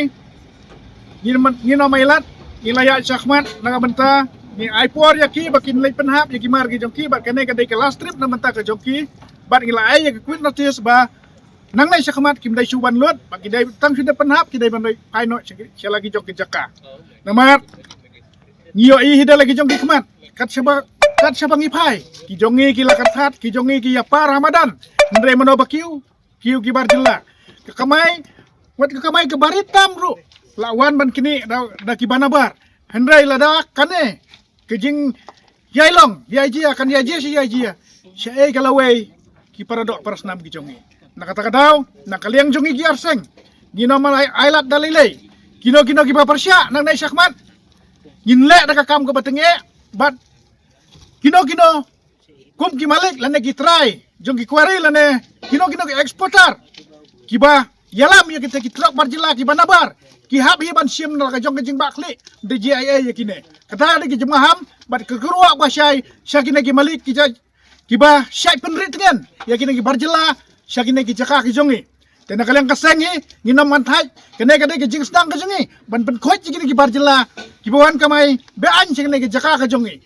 ngi man- ngi na mailat ngi la ïa shakhmat na ka bynta ngi ai por ïa ki ba kin leit pynhap ïa ki mar ki jong ki bad kane ka dei ka last trip na bynta ka jong ki bad ngi la ai ïa ka quit notice ba nang nai shakhmat kim dei shu wan lut ba ki dei tang shu dei pynhap ki dei ban dei phai noh sha la ki jong ki jaka. Namar ngi ïoh i hi da la ki jong ki khmat kat shaba kat shaba ngi phai ki jong ngi ki la kat ki jong ngi ki ïa par Ramadan. Hynrei mano ba kiew kiew ki bar jylla ka kamai wat ka kamai ka barit tam ruh la wan ban kini da, da ki banabar. Hynrei lada kane ka jing ïai long ïai jia kan ïai jia shi ïai jia sha ei ka lawei ki para doh para snam ki jong ngi. Na kata ka daw na ka liang jong ngi ki arseng ngi no malai ai lad da lei lei kino kino ki ba pyrshah nang nai shakhmat ngin leh da ka kam ka ba teng eh bad kino kino kum ki malik lane ki trai jong ki quarry lane kino kino ki exporter kiba ïalam ïa kita ki trok bar jylla kiba nabar ki hap hi ban shim na ka jong ka jingbah khlieh da G I A ïa kine. Kata da ki jingmaham bad ka kyrwa ba shai sha kine ki malik ki jai kiba shai pynrit ngen ïa kine ki bar jylla sha kine ki jaka ki jong ngi. Te na ka liang ka seng hi ngi nam man thai kane ka dei ka jingsdang ka jong ngi ban pynkhuid ïa kine ki bar jylla kiba wan kamai be ain sha kine ki jaka ka jong ngi.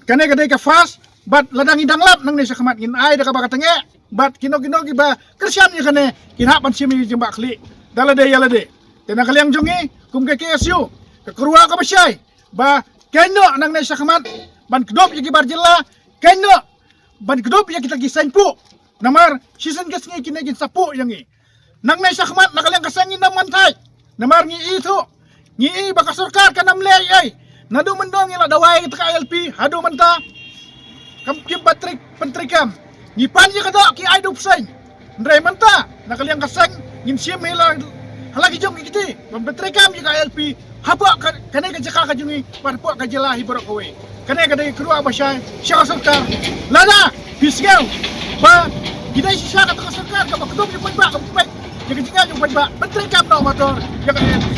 Kane ka dei ka first bad lada ngi dang lap nang ne shakhmat ngin ai da kaba ka teng eh bad kino kino kiba kyrshan ïa kane kin hap ban shim ïa jingbah khlieh da lade ïa lade. Te na ka liang jong ngi kum ka K S U ka kyrwa kaba shai ba kano nang ne shakhmat ban kdop ïa ki bar jylla kano ban kdop ïa kita ki seng puh. Namar shisien ka sngi kine kin sa puh ïa ngi. Nang ne shakhmat na ka liang ka seng ngi nam man thai. Namar ngi i tu ngi i ba ka sorkar ka nam leh ei. Naduh mynno ngi la dawai kita ka I L P haduh mynta kam kim pat trik pyntrikam ngi pan ïa ka doh ki ai dup seng. Hynrei mynta na ka liang ka seng ngin shim hi la hala ki jong ki kiti ban pyntrikam ïa ka I L P hapoh kane ka jaka ka jong ngi bad hapoh ka jylla hi baroh kawei. Kane ka dei ka kyrwa ba shai sha ka sorkar lada phi sngew ba ki dei shisha kata ka sorkar kaba kdum ïa paidbah kaba peit ïa ka jingeh jong paidbah ban treikam noh motor ïa ka I L P.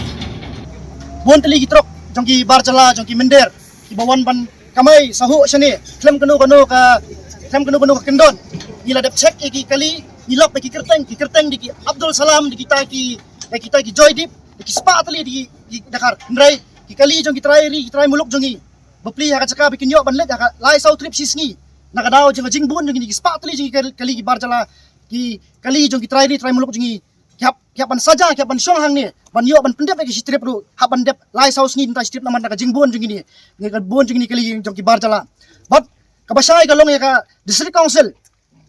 Bun tylli ki trok jong ki bar jylla jong ki mynder kiba wan ban kamai sahuh shane khlem kano kano ka khlem kano kano ka kyndon. Ngi la dep check ïa ki kali ngi lap ïa ki kyrteng ki kyrteng da ki Abdul Salam da kita ki da kita ki Joydeep da ki spah tylli da ki Dkhar. Hynrei ki kali jong ki trai ri ki trai muluk jong ngi bapli ha ka jaka ba kin ïoh ban leit ha ka lai saw trip shi sngi. Na ka daw jong ka jingbun jong ngi ki spah tylli jong ngi kali ki bar jylla ki kali jong ki trai ri trai muluk jong ngi ki hap ki hap ban saja ki hap ban shong hangne ban ïoh ban pyndep ïa ki shi trip ruh hap ban dep lai saw sngi mynta shi trip namar na ka jingbun jong ngi ne ka bun jong ngi kali jong ki bar jylla. Bad kaba shai ka long ïa ka district council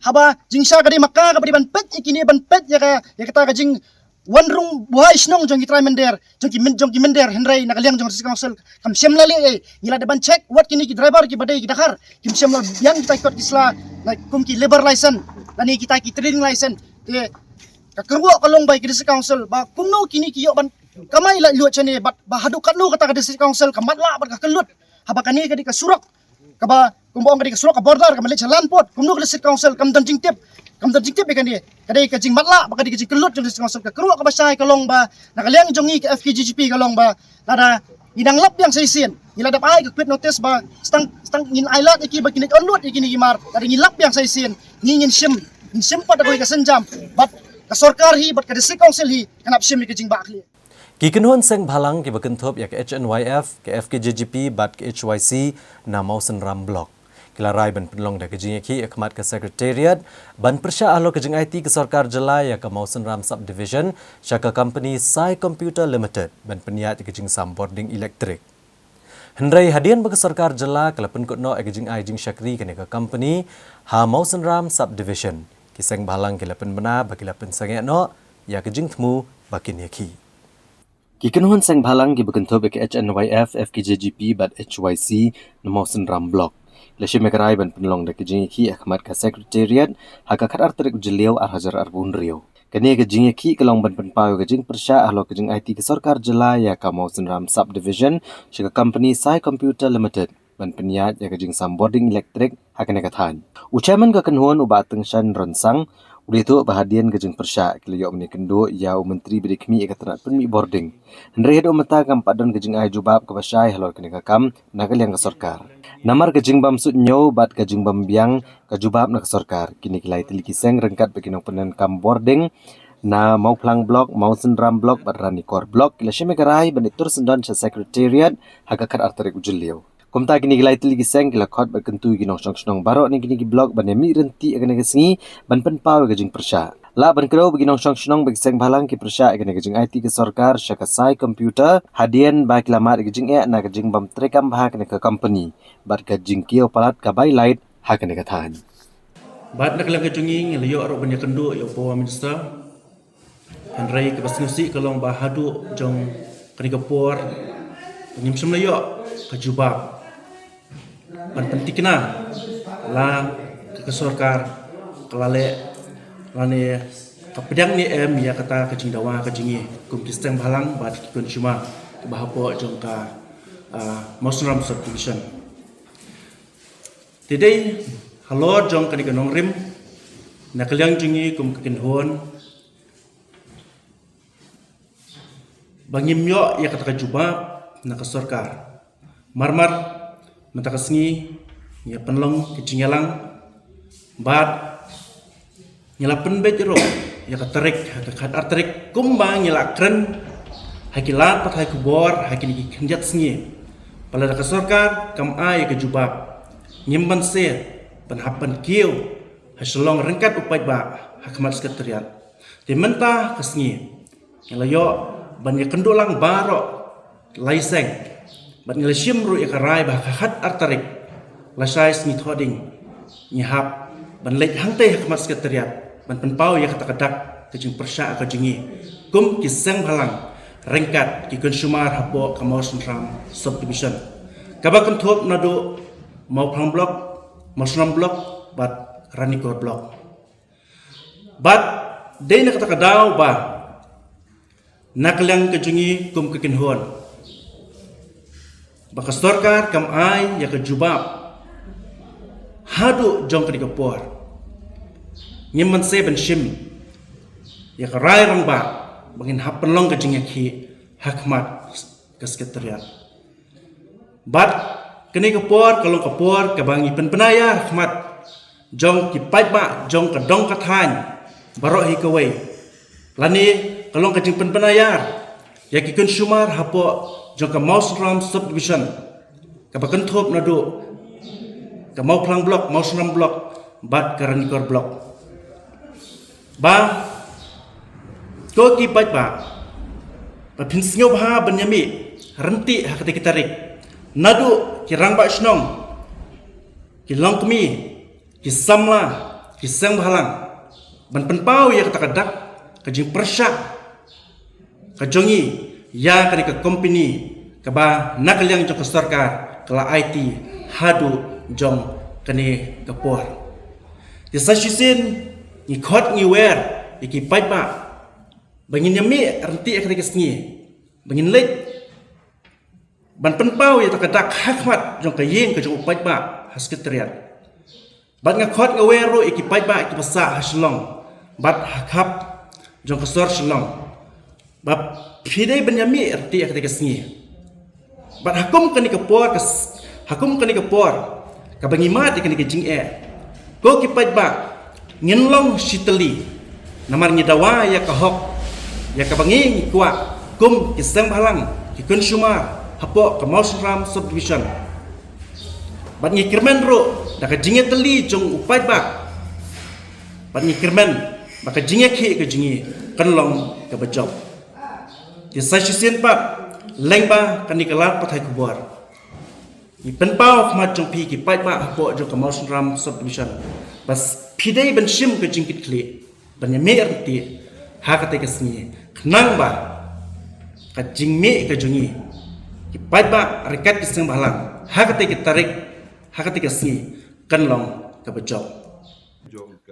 haba jingshisha ka dei ma ka kaba dei ban peit ïa kine ban peit ïa ka ïa kata ka jingwan rung buhai shnong jong ki trai mynder jong ki myn jong ki mynder. Hynrei na ka liang jong district council kam shym la leh ei. Ngi la dep ban check wat kine ki driver kiba dei ki Dkhar kim shym la biang kita ki kot ki sla na kum ki labour license lane kita ki trading license. Te ka kyrwoh ka long ba ïa ki district council ba kumno kine ki ïoh ban kamai la lut shane bad ba haduh katno kata ka district council ka matlah bad ka kyllut haba kane ka dei ka surok kaba kumba ong ka dei ka surok ka border kaba leit sha Lanpot kumno ka district council kam don jingtip kam don jingtip ïa kane. Ka dei ka jingmatlah ba ka dei ka jingkyllut jong district council. Ka kyrwoh kaba shai ka long ba na ka liang jong ngi ka F K J G P ka long ba lada ngi dang lap biang sa shisien ngi la dep ai ka quit notice ba stang stang ngin ai lad ïa ki ba kin leit on lut ïa kine ki mar. Lada ngi lap biang sa shisien ngi ngin shim ngin shim pat da kawei ka sienjam bad ka sorkar hi bad ka district council hi kan hap shim ïa ka jingbah khlieh. Ki kynhun seng bhalang kiba kynthup ïa ka H N Y F, ka F K J G P bad ka H Y C na Mawsynram Block ki la rai ban pynlong da ka jingïakhih ha khmat ka Secretariat ban pyrshah halor ka jingaiti ka sorkar jylla ïa ka Mawsynram Subdivision sha ka company Sai Computer Limited ban pynïaid ïa ka jingsam bording elektrik. Hynrei hadien ba ka sorkar jylla ka la pynkut noh ïa ka jingai jingshakri kane ka company ha Mawsynram Subdivision, ki seng bhalang ki la pynbna ba ki la pynsangeh noh ïa ka jingthmu ba kin ïakhih. Ki kynhun seng bhalang kiba kynthup ïa ka H N Y F, F K J G P bad H Y C na Mawsynram Block ki la shim ïa ka rai ban pynlong da ka jingïakhih ha khmat ka Secretariat ha ka khatar tarik u Jylliew ar hajar arphew hynriew. Kane ka jingïakhih ka long ban pynpaw ïa ka jingpyrshah halor ka jingaiti ka sorkar jylla ïa ka Mawsynram Subdivision sha ka company Sai Computer Limited ban pynïaid ïa ka jingsam bording elektrik ha kane ka thaiñ. U chairman ka kynhun u Bah Tyngshaiñ Ronsang U la ïathuh ba hadien ka jingpyrshah ki la ïoh ban ïakynduh ïa u Myntri ba dei khmih ïa ka tnat pynmih bording. Hynrei haduh mynta kam pat don ka jingai jubab kaba shai halor kane ka kam na ka liang ka sorkar. Namar ka jingbym suidñiew bad ka jingbym biang ka jubab na ka sorkar, kine ki lai tylli ki seng ryngkat bad ki nongpyndonkam bording na Mawphlang Block, Mawsynram Block bad Ranikor Block ki la shim ïa ka rai ban ïatur syndon sha Secretariat ha ka khatar tarik u Jylliew. Kumta kine ki lai tylli ki seng ki la khot bad kyntu ïa ki nongshong shnong baroh na kine ki block ban ïamih ryntih ha kane ka sngi ban pynpaw ïa ka jingpyrshah. Lah ban kdew ba ki nongshong shnong bad ki seng bhalang ki pyrshah ïa kane ka jingaiti ka sorkar sha ka sai computer hadien ba ki la mad ïa ka jingeh na ka jingbym treikam bha kane ka company bad ka jingkiew palat ka bai light ha kane ka thaiñ. Bad na ka liang ka jong ngi ngi la ïoh ruh ban ïakynduh ïa u Power Minister. Hynrei kaba sngewsih ka long ba haduh jong kane ka por ngim shym la ïoh ka jubab ban pynthikna la ka, ka sorkar ka la leh lane ka pdiang ne em ïa kata ka jingdawa ka jong ngi kum ki seng bhalang bad ki consumer kiba hapoh jong ka, ah, Mawsynram Subdivision. Te dei halor jong kane ka nongrim na ka liang jong ngi kum ka kynhun ba ngim ïoh ïa kata ka jubab na ka sorkar. Mar mar mynta ka sngi ngi ïa pynlong ka jingïalang bad ngi la pynbeit ruh ïa ka tarik ha ka khatar tarik kumba ngi la kren ha ki lad pathai khubor ha kine ki khyndiat sngi. Ba lada ka sorkar kam ai ïa ka jubab ngim banse ban hap ban kiew ha Shillong ryngkat u paidbah ha khmat Secretariat. Te mynta ka sngi ngi la ïoh ban ïakynduh lang baroh lai seng bad ngi la shim ruh ïa ka rai ba ha ka khatar tarik lashai sngi Thohdieng ngi hap ban leit hangtei ha khmat Secretariat ban pynpaw ïa kata ka dak ka jingpyrshah ka jong ngi kum ki seng bhalang ryngkat ki consumer hapoh ka Mawsynram Subdivision kaba kynthup naduh Mawphlang Block, Mawsynram Block bad Ranikor Block. Bad dei na kata ka daw ba na ka liang ka jong ngi kum ka kynhun ba ka sorkar kam ai ïa ka jubab haduh jong kane ka por. Ngim banse ban shim ïa ka rai rangbah ba ngin hap pynlong ka jingïakhih ha khmat ka Secretariat. Bad kane ka por ka long ka por kaba ngi pynbna ïa ha khmat jong ki paidbah jong ka dong ka thaiñ baroh hi kawei. Lane ka long ka jingpynbna ïa ïa ki consumer hapoh jong ka Mawsynram Subdivision kaba kynthup naduh ka Mawphlang Block, Mawsynram Block bad ka Ranikor Block. Ba ko ki paidbah ba phin sngewbha ban ïamih ryntih ha kata ki tarik naduh ki rangbah shnong, ki longkmie, ki samla, ki seng bhalang ban pynpaw ïa kata ka dak ka jingpyrshah ka jong ngi ïa kane ka company kaba na ka liang jong ka sorkar ka la aiti haduh jong kane ka por. Te sa shisien ngi khot ngi wer ïa ki paidbah ba ngin ïamih ryntih ha kata ka sngi ba ngin leit ban pynpaw ïa kata ka dak ha khmat jong ka ïing ka jong u paidbah ha Secretariat. Bad nga khot nga wer ruh ïa ki paidbah kiba sah ha Shillong bad ha khap jong ka sor Shillong ba phi dei ban ïamih ryntih ha kata ka sngi. Bad ha kum kane ka por ka s-, ha kum kane ka por kaba ngi mad ïa kane ka jingeh, ko ki paidbah ngin long shitylli namar ngi dawa ïa ka hok ïa kaba ngi ngi kwah kum ki seng bhalang, ki consumer hapoh ka Mawsynram Subdivision. Bad ngi kyrmen ruh da ka jingïatylli jong u paidbah. Bad ngi kyrmen ba ka jingïakhih ka jong ngi kan long kaba jop. Te sa shisien pat lyngba kane ka lad pathai khubor ngi pynpaw ha khmat jong phi ki paidbah hapoh jong ka Mawsynram Subdivision ba phi dei ban shim ka jingkitkhlieh ban ïamih ryntih ha kata ka sngi khnang ba ka jingmih ka jong ngi ki paidbah ryngkat ki seng bhalang ha kata ka tarik, ha kata ka sngi kan long kaba jop.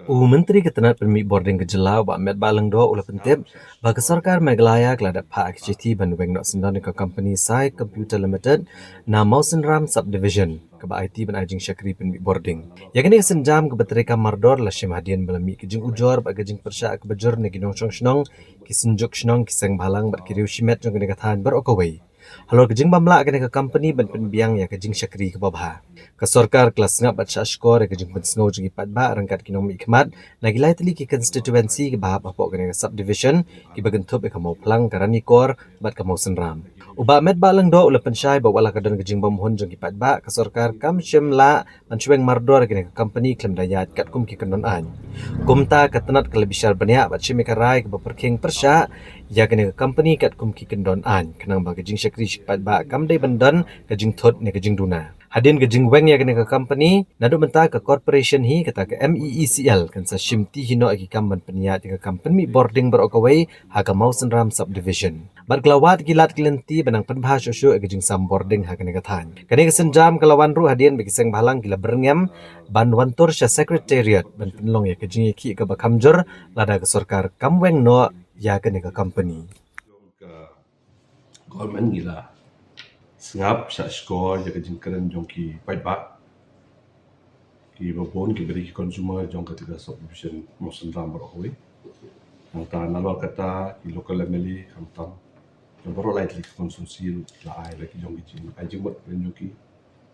U Myntri ka tnat pynmih bording ka jylla, Bah Metbah Lyngdoh, u la pyntip ba ka sorkar Meghalaya ka la dep phah ka shithi ban weng noh syndon ïa ka company Sai Computer Limited na Mawsynram Subdivision, kaba aiti ban ai jingshakri pynmih bording. Ïa kane ka sienjam kaba treikam mardor la shim hadien ba la mih ka jingujor bad ka jingpyrshah kaba jur na ki nongshong shnong, ki synjuk shnong, ki seng bhalang bad ki riew shimet jong kane ka thaiñ baroh kawei. Halor ka jingbym lah kane ka company ban pynbiang ïa ka jingshakri kaba bha, ka sorkar ka la sngap bad shah shkor ïa ka jingpynsngew jong ki paidbah ryngkat ki nongmihkhmat na ki lai tylli ki constituency kiba hap hapoh kane ka subdivision, kiba kynthup ïa ka Mawphlang, ka Ranikor bad ka Mawsynram. U Bah Metbah Lyngdoh u la pynshai ba wat la ka don ka jingbymhun jong ki paidbah, ka sorkar kam shym lah ban shu weng mardor ïa kane ka company khlem da ïaid katkum ki kyndon aiñ. Kumta ka tnat ka la bishar bniah bad shim ïa ka rai kaba pyrkhing pyrshah ïa kane ka company katkum ki kyndon aiñ, khnang ba ka jingshakri sha ki paidbah kam dei ban don ka jingthut ne ka jingduna. Hadien ka jingweng ïa kane ka company, naduh mynta ka corporation hi kata ka M E E C L kan sa shimti hi noh ïa ki kam ban pynïaid ïa ka kam pynmih bording baroh kawei ha ka Mawsynram Subdivision. Bad ka la wad ki lad ki lynti ban nang pynbha shuh shuh ïa ka jingsam bording ha kane ka thaiñ. Kane ka sienjam ka la wan ruh hadien ba ki seng bhalang ki la byrngem ban wan tur sha Secretariat ban pynlong ïa ka jingïakhih kaba kham jur lada ka sorkar kam weng noh ïa kane ka company. Ka government ngi la sngap shah shkor ïa ka jingkren jong ki paidbah, kiba bun kiba dei ki consumer jong kata ka subdivision Mawsynram baroh kawei. Nangta nalor kata ki local M L A khamtam jong baroh lai tylli ki constituency ruh la ai la ki jong ki jing, ai jingmut kren jong ki,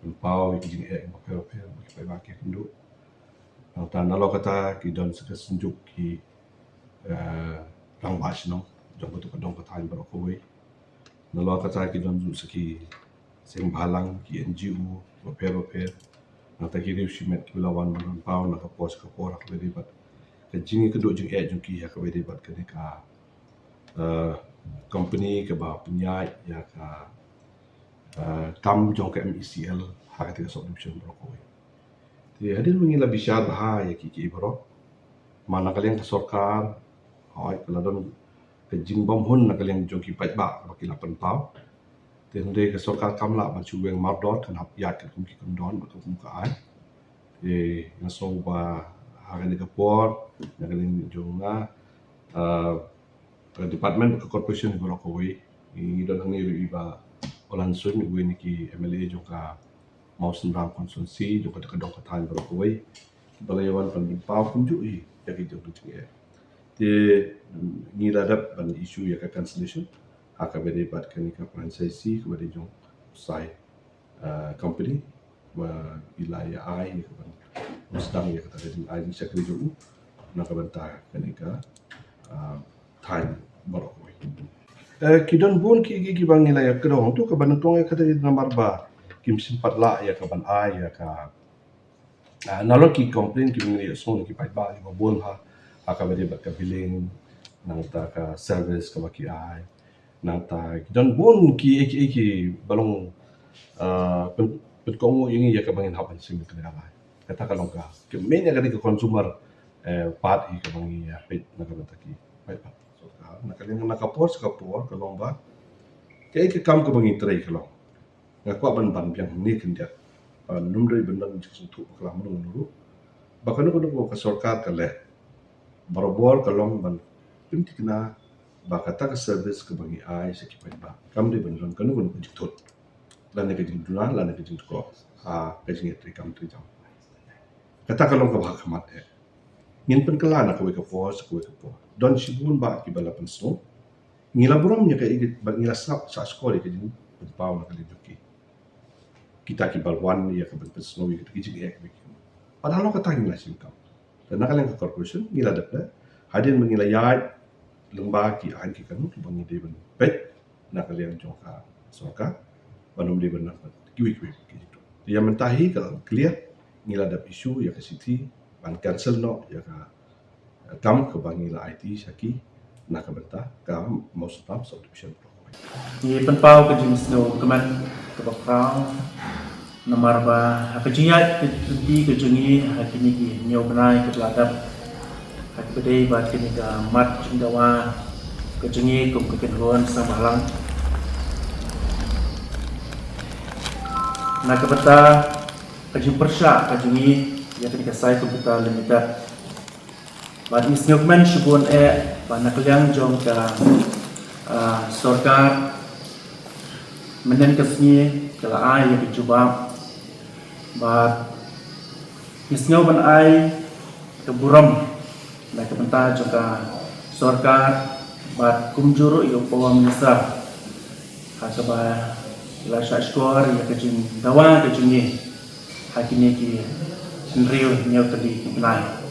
pynpaw ïa ki jingeh bapher bapher ba ki paidbah ki kynduh. Nangta nalor kata ki don sa ka synjuk ki, eh, rangbah shnong jong kata ka dong ka thaiñ baroh kawei. Nalor kata ki don ruh sa ki seng bhalang, ki N G O bapher bapher. Nangta ki riew shimet kiba la wan ban pynpaw na ka por sha ka por ha kaba ïadei bad ka jingïakynduh jingeh jong ki ha kaba ïadei bad kane ka, eh, company kaba pynïaid ïa ka, eh, kam jong ka M E C L ha kata ka subdivision baroh kawei. Te hadien ba ngi la bishar bha ïa kiei kiei baroh, ma na ka liang ka sorkar, hooid ka la don ka jingbymhun na ka liang jong ki paidbah kaba ki la pynpaw. Te hynrei ka sorkar kam lah ban shu weng mardor, kan hap ïaid katkum ki kyndon bad katkum ka aiñ. Te nga sngew ba ha kane ka por, na ka liang jong nga, ah, ka department bad ka corporation baroh kawei, ngi don hangne ruh i Bah Olansuin, uwei na ki M L A jong ka Mawsynram constituency, jong kata ka dong ka thaiñ baroh kawei, ba la ïa wan ban pynpaw kumjuh hi ïa ki jong ka jingeh. Te ngi la dep ban issue ïa ka cancellation ha kaba ïadei bad kane ka franchise kaba dei jong Sai, ah, company, ba i la ïa ai ïa ka ban sdang ïa kata ka jingai jingshakri jong u na ka bynta kane ka, ah, thaiñ baroh kawei. Eh, ki don bun ki, ki, kiba ngi la ïa kdew hangto, kaba nyngkong ïa kata namar ba kim shym pat lah ïa ka ban ai ïa ka, ah, nalor ki complain kiba ngi la ïohsngew na ki paidbah kiba bun ha, ha kaba ïadei bad ka billing, nangta ka service kaba ki ai. Nangta ki don bun ki, ki, kiba long, ah, pyn, pynkohnguh ïa ngi ïa kaba ngin hap ban shim ïa kane ka rai. Kata ka long ka, ka main ïa kane ka consumer, eh, part hi kaba ngi ïa peit na ka bynta ki paidbah. So ka, na ka liang na ka por sha ka por ka long ba kaei ka kam kaba ngi trei ka long, nga kwah ban ban biang hangne khyndiat ba ym dei ban don jingsngewthuh bakla mano mano ruh ba kano kano ka sorkar ka leh, barabor ka long ban pynthikna ba kata ka service kaba ngi ai sha ki paidbah kam dei ban don kano kano ka jingthut lane ka jingduna lane ka jingtkoh ha ka jingïatreikam treikam. Kata ka long kaba ha khmat eh. Ngin pynkylla na kawei ka por sha kawei ka por. Don shibun bah kiba la pynsngew. Ngi la burom ïa ka, ïa ka, bad ngi la sngap shah shkor ïa ka jingpynpaw na ka liang jong ki. Kita kiba wan ïa ka ban pynsngew ïa kita ki jingeh kiba ki. Bad halor kata ngi la shim kam. Te na ka liang ka corporation ngi la dep leh, hadien ba ngi la ïaid lyngba ki aiñ ki kanun kiba ngi dei ban peit na ka liang jong ka sorkar, ban ym dei ban nang pat kiwei kiwei ki jingthoh. Te ïa mynta hi ka la clear, ngi la dep issue ïa ka shithi ban cancel noh ïa ka kam kaba ngi la aiti sha ki na ka bynta ka Mawsynram subdivision. Ngi pynpaw ka jingsngew kmen kaba khraw namar ba ha ka jingïaid lynti ka jong ngi ha kine ki hynñiew bnai kiba la dep, ha kaba dei bad kane ka mat jingdawa ka jong ngi kum ka kynhun seng bhalang, na ka bynta ka jingpyrshah ka jong ngi Ka Sai Computer Limited. Bad ngi sngewkmen shibun eh ba na ka liang jong ka, ah, sorkar, mynhynnin ka sngi ka la ai ïa ka jubab. Bad ngi sngew ban ai ka burom na ka bynta jong ka sorkar bad kumjuh ruh ïa u Power Minister ha kaba la shah shkor ïa ka jingdawa ka jong ngi ha kine ki hynriew hynñiew tylli ki bnai.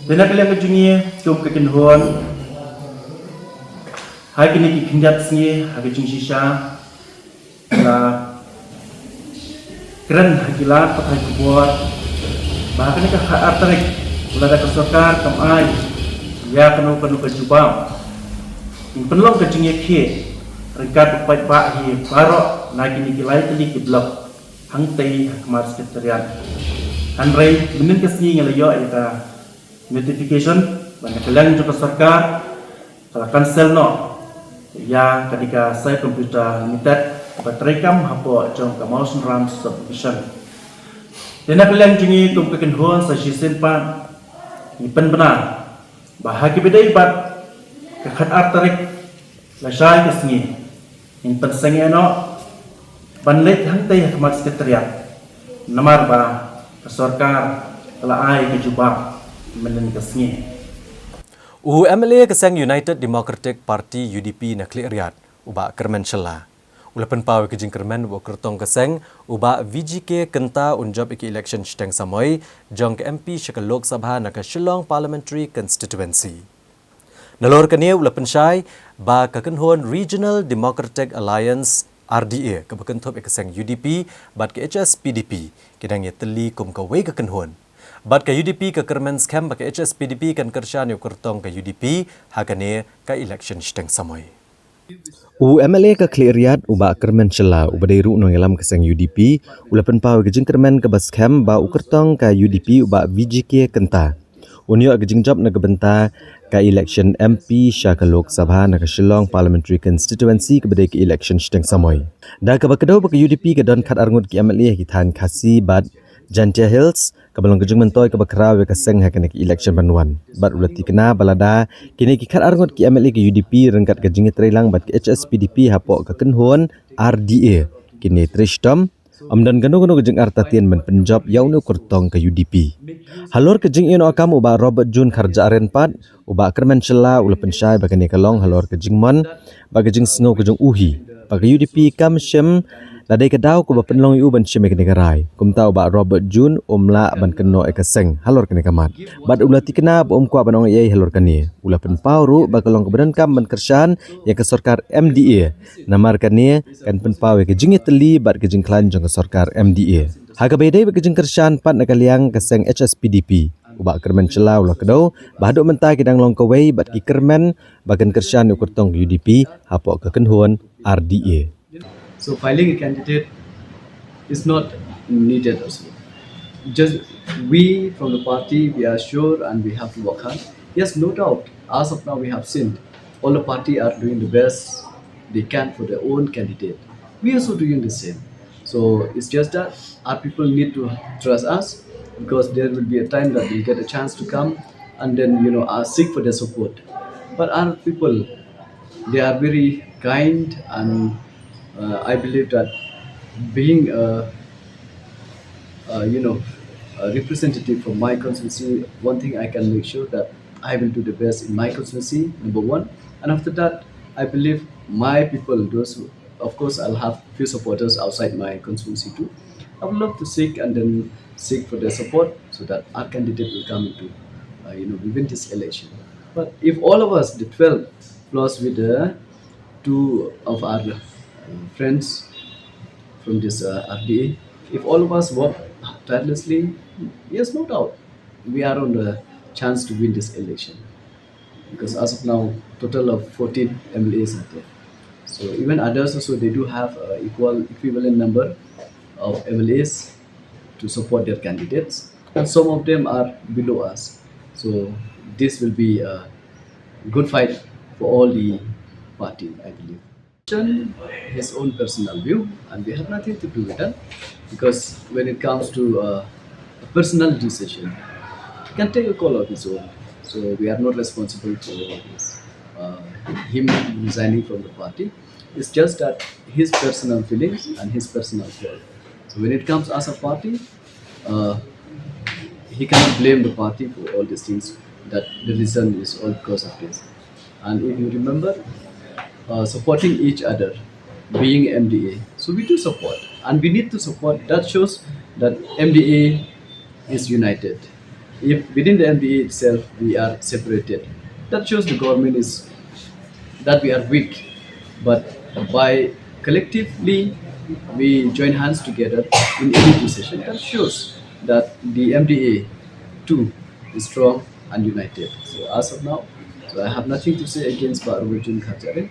Te na ka liang ka jong ngi kum ka kynhun, ha kine ki khyndiat sngi ha ka jingshisha la kren ha ki lad pathai khubor ba ha kane ka khatar tarik, lada ka sorkar kam ai ïa kano kano ka jubab, ngin pynlong ka jingïakhih ryngkat u paidbah hi baroh na kine ki lai tylli ki block hangtei ha khmat Secretariat. Hynrei mynhynnin ka sngi ngi la ïoh ïa ka notification ba na ka liang jong ka sorkar ka la cancel noh ïa ka dei ka Sai Computer Limited ba treikam hapoh jong ka Mawsynram Subdivision. Te na ka liang jong ngi kum ka kynhun sa shisien pat ngi pynbna ba ha kiba dei bad ka khatar tarik lashai ka sngi ngin pynsangeh noh ban leit hangtei ha khmat Secretariat namar ba ka sorkar ka la ai ka jubab mynhynnin ka sngi. U M L A ka seng United Democratic Party, U D P, na Khliehriat, u Bah Kyrmen Shylla, u la pynpaw ïa ka jingkyrmen ba u kyrtong ka seng, u Bah V G K Kynta, un jop ïa ka election shiteng samoi jong ka M P sha ka Lok Sabha na ka Shillong Parliamentary Constituency. Nalor kane u la pynshai ba ka kynhun Regional Democratic Alliance, R D A, kaba kynthup ïa ka seng U D P bad ka H S P D P, ki dang ïatylli kum kawei ka kynhun. Bad ka U D P ka kyrmen skhem ba ka H S P D P kan kyrshan ïa u kyrtong ka U D P ha kane ka election shiteng samoi. U M L A ka Khliehriat, u Bah Kyrmen Shylla, uba dei ruh nongïalam ka seng U D P, u la pynpaw ïa ka jingkyrmen kaba skhem ba u kyrtong ka U D P, u Bah V G K Kynta, un ïoh ïa ka jingjop na ka bynta ka election M P sha ka Lok Sabha na ka Shillong Parliamentary Constituency, kaba dei ka election shiteng samoi. Da kaba kdew ba ka U D P ka don khatar ngut ki M L A ha ki thaiñ Khasi bad Jaintia Hills, kaba long ka jingmyntoi kaba khraw ïa ka seng ha kane ka election ban wan. Bad u la tikna ba lada kine ki khatar ngut ki M L A ka U D P ryngkat ka jingïatreilang bad ka H S P D P hapoh ka kynhun R D A kin ïatrei shitom, ym don kano kano ka jingartatien ban pynjop ïa une u kyrtong ka U D P. Halor ka jingïehnoh kam, u Bah Robert June Kharjahrin pat, u Bah Kyrmen Shylla u la pynshai ba kane ka long halor ka jingmon bad ka jingsngew ka jong u hi, ba ka U D P kam shim, la dei ka daw kaba pynlong ïa u ban shim ïa kane ka rai. Kumta u Bah Robert June um lah ban kynnoh ïa ka seng halor kane ka mat. Bad u la tikna ba um kwah ban ong ei ei halor kane. U la pynpaw ruh ba ka long kaba donkam ban kyrshan ïa ka sorkar M D A. Namar kane kan pynpaw ïa ka jingïatylli bad ka jingkhlaiñ jong ka sorkar M D A. Ha kaba ïadei bad ka jingkyrshan pat na ka liang ka seng H S P D P, u Bah Kyrmen Shylla u la kdew ba haduh mynta ki dang long kawei bad ki kyrmen ba kin kyrshan ïa u kyrtong ka U D P hapoh ka kynhun R D A. So filing a candidate is not needed also. Just we from the party, we are sure and we have to work hard. Yes, no doubt. As of now, we have seen all the party are doing the best they can for their own candidate. We also doing the same. So it's just that our people need to trust us, because there will be a time that we get a chance to come and then, you know, uh, seek for their support. But our people, they are very kind, and uh, I believe that being a, uh, you know, a representative from my constituency, one thing I can make sure that I will do the best in my constituency, number one. And after that, I believe my people, those who, of course, I'll have few supporters outside my constituency too. I would love to seek and then seek for their support so that our candidate will come into, uh, you know, we win this election. But if all of us, the twelve, plus with the two of our uh, friends from this uh, R D A, if all of us work tirelessly, yes, no doubt, we are on the chance to win this election. Because as of now, total of fourteen M L As are there. So even others also, they do have uh, equal, equivalent number of M L As to support their candidates. And some of them are below us. So this will be a good fight for all the party, I believe. His own personal view, and we have nothing to do with that, because when it comes to uh, a personal decision. He can take a call of his own. So we are not responsible for this, uh, him resigning from the party. It's just that his personal feelings and his personal call. So when it comes as a party, uh, he cannot blame the party for all these things, that the reason is all because of this. And if you remember, uh, supporting each other, being M D A. So we do support, and we need to support. That shows that M D A is united. If within the M D A itself we are separated, that shows the government is, that we are weak. But by collectively we join hands together in any decision, that shows that the M D A too is strong and united. So as of now, so I have nothing to say against Bah Ruwirjun Kharjahrin.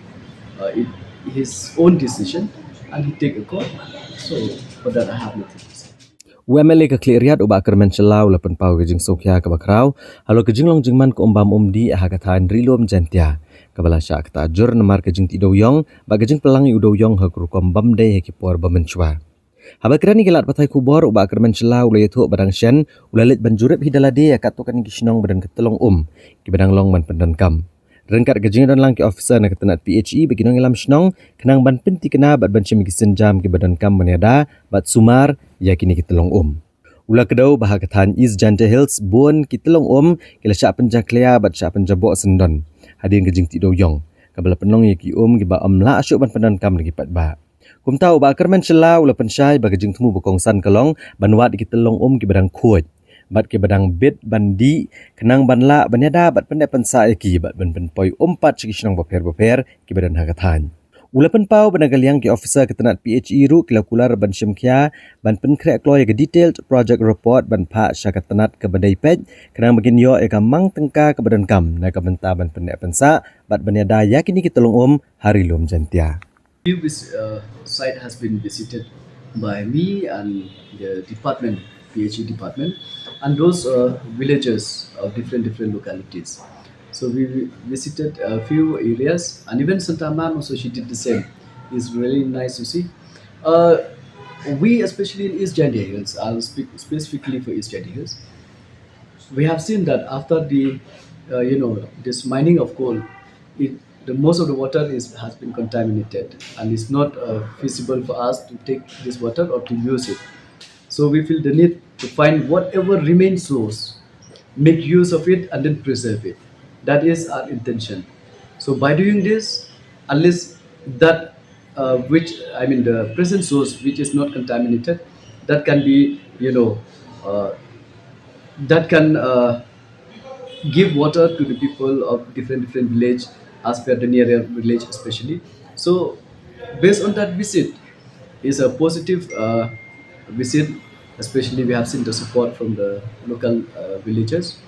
Uh, it, his own decision, and he take a call. So for that, I have nothing to say. U M L A ka Khliehriat u Bah Kyrmen Shylla u la pynpaw ka jingsngewkhia kaba khraw halor ka jinglong jingman ka um bam um dih ha ka thaiñ Ri-lum Jaiñtia, kaba la shah ktah jur namar ka jingtih dewïong bad ka jingpynlang ïa u dewïong ha ka rukom bym dei ha ki por ba mynshuwa. Haba kren ïa ki lad pathai khubor, u Bah Kyrmen Shylla u la ïathuh ba dang shen u la leit ban jurip hi da lade ïa katto katne ki shnong ba don ka tyllong um kiba dang long ban pyndonkam. Ryngkat ka jingdonlang ki officer na ka tnat P H E bad ki nongïalam shnong khnang ban pynthikna bad ban shim ïa ki sienjam kiba donkam ban ïada bad sumar ïa kine ki tyllong um. U la kdew ba ha ka thaiñ East Jaiñtia Hills bun ki tyllong um ki la shah pynjakhlia bad shah pynjaboh syndon hadien ka jingtih dewïong, kaba la pynlong ïa ki um kiba ym lah shuh ban pyndonkam da ki paidbah. Kumta u Bah Kyrmen Shylla u la pynshai ba ka jingthmu ba kongsan ka long ban wad ïa ki tyllong um kiba dang khuid bad kiba dang bit ban dih khnang ban lah ban ïada bad pyndep pynsah ïa ki bad ban pynpoi um pat sha ki shnong bapher bapher kiba don ha ka thaiñ. U la pynpaw ba na ka liang ki officer ka tnat P H E ruh ki la kular ban shim khia ban pynkhreh kloi ïa ka detailed project report ban phah sha ka tnat kaba dei peit khnang ba kin ïoh ïa ka mang tyngka kaba donkam na ka bynta ban pyndep pynsah bad ban ïada ïa kine ki tyllong um ha Ri-lum Jaiñtia. Few vis-, uh, site has been visited by me and the department, P H E department, and those, uh, villages of different, different localities. So we vi-, visited a few areas, and even Santa Mam also, she did the same. It's really nice to see. Uh, we, especially in East Jaiñtia Hills, I'll speak specifically for East Jaiñtia Hills. We have seen that after the, uh, you know, this mining of coal, it, the most of the water is, has been contaminated, and it's not, uh, feasible for us to take this water or to use it. So we feel the need to find whatever remaining source, make use of it, and then preserve it. That is our intention. So by doing this, at least that, uh, which, I mean, the present source which is not contaminated, that can be, you know, uh, that can, uh, give water to the people of different, different village, as per the nearer village especially. So based on that visit, is a positive, uh, visit, especially we have seen the support from the local, uh, villagers,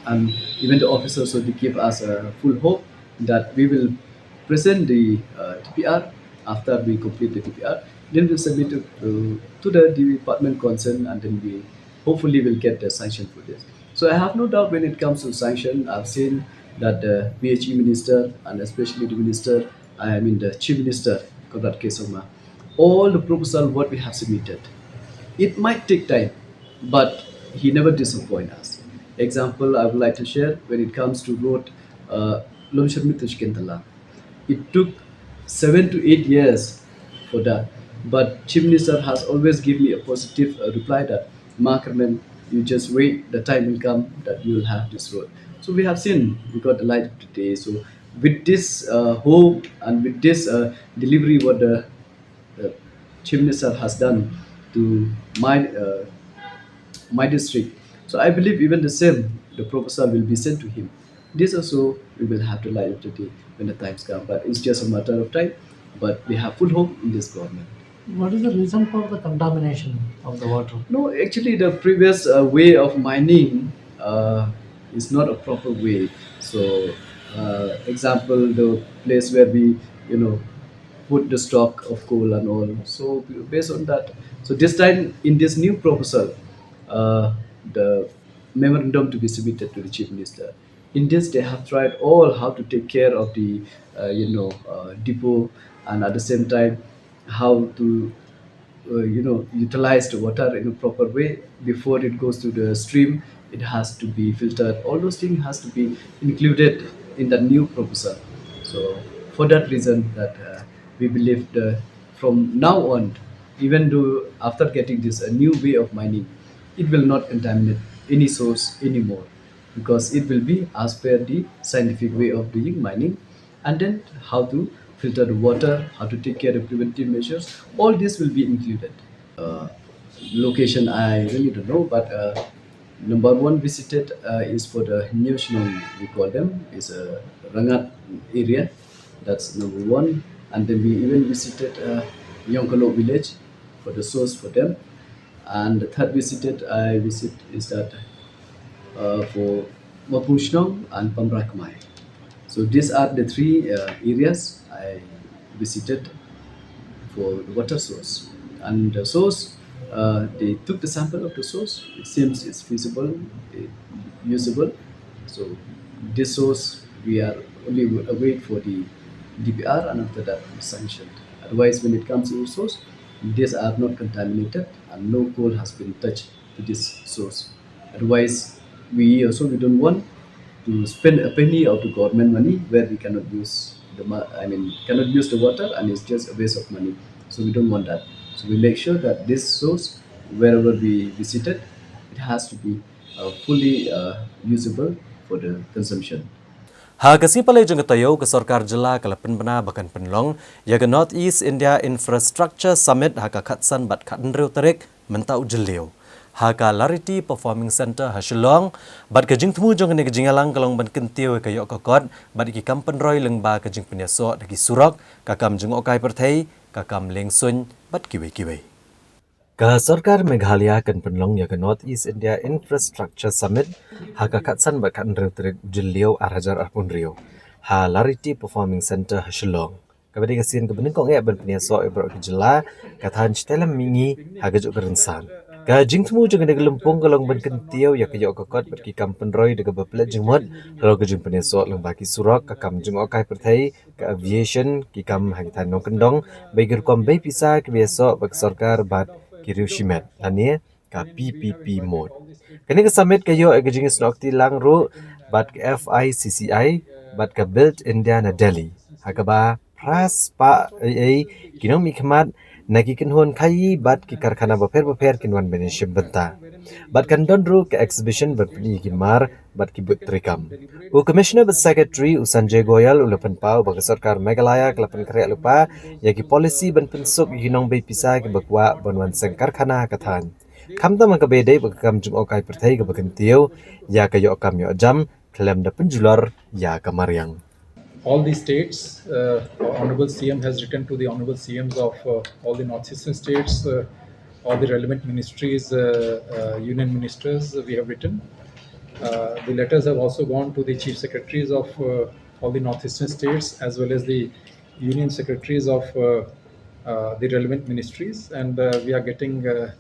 and even the officers, so they give us a full hope that we will present the, uh, T P R. After we complete the T P R, then we'll submit it to, to the department concerned, and then we hopefully will get the sanction for this. So I have no doubt when it comes to sanction. I've seen that the P H E minister, and especially the minister, I mean the chief minister, Conrad K Sangma, all the proposal what we have submitted, it might take time, but he never disappoint us. Example I would like to share, when it comes to road, uh, Lumshyrmi to Shkintala, it took seven to eight years for that. But Chief Minister has always given me a positive, uh, reply that, "Mark Herman, you just wait, the time will come that you will have this road." So we have seen, we got the light of the day. So with this, uh, hope and with this, uh, delivery, what the, the Chief Minister has done to my, uh, my district, so I believe even the same, the proposal will be sent to him. This also, we will have the light of the day when the times come, but it's just a matter of time. But we have full hope in this government. What is the reason for the contamination of the water? No, actually, the previous, uh, way of mining, uh, is not a proper way. So, uh, example, the place where we, you know, put the stock of coal and all. So based on that, so this time in this new proposal, uh, the memorandum to be submitted to the Chief Minister, in this they have tried all how to take care of the, uh, you know, uh, depot, and at the same time how to uh, you know, utilize the water in a proper way before it goes to the stream. It has to be filtered. All those things has to be included in the new proposal. So for that reason, that uh, we believe the from now on, even though after getting this a new way of mining, it will not contaminate any source anymore, because it will be as per the scientific way of doing mining, and then how to filter the water, how to take care of preventive measures, all this will be included. Uh, location, I really don't know, but uh, number one visited uh, is for the Hynñiewshnong, we call them, is a Rangat area. That's number one. And then we even visited uh, Yongkalo village for the source for them. And the third visited I visit is that uh, for Mapungshnong and Pamrakmai. So these are the three uh, areas I visited for the water source. And the source, uh, they took the sample of the source. It seems it's feasible, it, usable. So this source, we are only await for the D P R, and after that, it's sanctioned. Otherwise, when it comes to source, these are not contaminated and no coal has been touched to this source. Otherwise, we also, we don't want to spend a penny of the government money where we cannot use the mo-, I mean, cannot use the water, and it's just a waste of money. So we don't want that. So we make sure that this source, wherever we visited, it has to be uh, fully uh, usable for the consumption. Ha ka sngi Palei jong ka taïew, ka sorkar jylla ka la pynbna ba kan pynlong ïa ka North East India Infrastructure Summit ha ka khatsan bad khathynriew tarik mynta u Jylliew ha ka Lariti Performing Centre ha Shillong. Bad ka jingthmu jong kane ka jingïalang ka long ban kyntiew ïa ka ïoh ka kot bad ki kam pynroi lyngba ka jingpynïasoh da ki surok, ka kam jngohkai pyrthei, ka kam lieng suiñ bad kiwei kiwei. Ka sorkar Meghalaya kan pynlong ïa ka North East India Infrastructure Summit ha ka khatsan bad khathynriew tarik u Jylliew ar hajar arphew hynriew ha Lariti Performing Centre ha Shillong. Kaba dei ka sien kaba nyngkong eh ban pynïasoh ïa baroh ki jylla, ka thaiñ shatei lam mihngi ha kajuh ka rynsan. Ka jingthmu jong kane ka lympung ka long ban kyntiew ïa ka ïoh ka kot bad ki kam pynroi da kaba pynleit jingmut halor ka jingpynïasoh lyngba ki surok, ka kam jngohkai pyrthei, ka aviation, ki kam ha ki thaiñ nongkyndong, bad ki rukom bei pisa kiba ïasoh bad ka sorkar bad ki riew shimet, lane ka P P P mode. Kane ka summit ka ïoh ïa ka jingïasnoh kti lang ruh bad ka F I C C I bad ka Build India na Delhi, ha kaba phra spah ei ei ki nongmihkhmat na ki kynhun khaïi bad ki karkhana bapher bapher kin wan ban ïashim bynta. Bad kan don ruh ka exhibition ban pyni ïa ki mar bad ki buit treikam. U Commissioner bad Secretary u Sanjay Goyal u la pynpaw ba ka sorkar Meghalaya ka la pynkhreh lypa ïa ki policy ban pynsuk ïa ki nongbei pisa kiba kwah ban wan seng karkhana ha ka thaiñ, khamtam ha kaba ïadei bad ka kam jngohkai pyrthei kaba kyntiew ïa ka ïoh kam ïoh jam khlem da pynjulor ïa ka mariang. All the states, uh, Honorable C M has written to the Honorable C Ms of uh, all the North Eastern states, uh, all the relevant ministries, uh, uh, union ministers, we have written. Uh, the letters have also gone to the chief secretaries of uh, all the North Eastern states as well as the union secretaries of uh, uh, the relevant ministries, and uh, we are getting a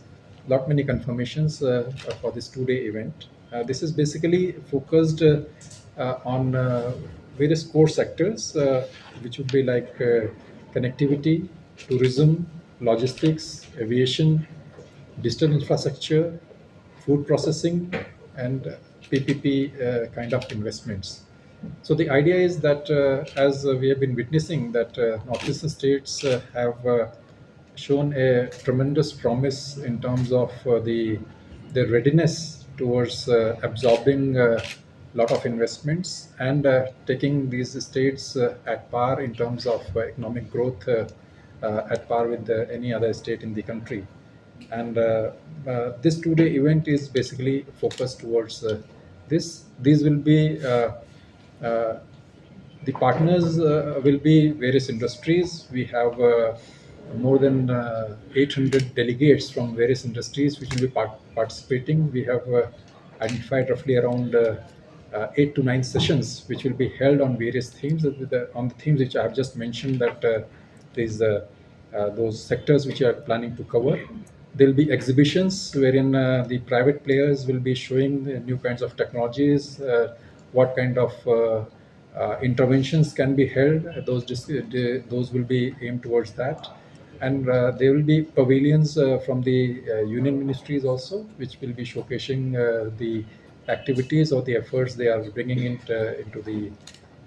lot many confirmations uh, for this two-day event. Uh, this is basically focused uh, uh, on uh, various core sectors, uh, which would be like uh, connectivity, tourism, logistics, aviation, digital infrastructure, food processing, and P P P uh, kind of investments. So the idea is that, uh, as uh, we have been witnessing, that uh, Northeastern states uh, have uh, shown a tremendous promise in terms of uh, the their readiness towards uh, absorbing a lot of investments and uh, taking these states uh, at par in terms of uh, economic growth, uh, uh, at par with the, any other state in the country. And uh, uh, this two-day event is basically focused towards uh, this. These will be uh, uh, the partners uh, will be various industries. We have uh, more than uh, eight hundred delegates from various industries which will be part- participating. We have uh, identified roughly around uh, uh, eight to nine sessions which will be held on various themes, uh, with the, on the themes which I have just mentioned, that uh, these uh, uh, those sectors which we are planning to cover. There'll be exhibitions wherein uh, the private players will be showing the new kinds of technologies, uh, what kind of uh, uh, interventions can be held. Those dis- the, those will be aimed towards that. And uh, there will be pavilions uh, from the uh, union ministries also, which will be showcasing uh, the activities or the efforts they are bringing in, uh, into the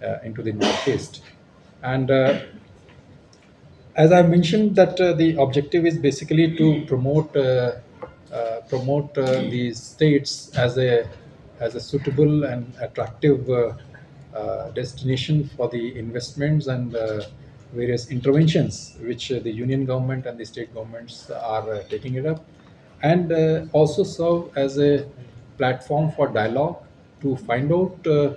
uh, into the Northeast. And uh, as I mentioned, that uh, the objective is basically to promote uh, uh, promote uh, these states as a as a suitable and attractive uh, uh, destination for the investments and uh, various interventions which uh, the union government and the state governments are uh, taking it up, and uh, also serve as a platform for dialogue to find out uh,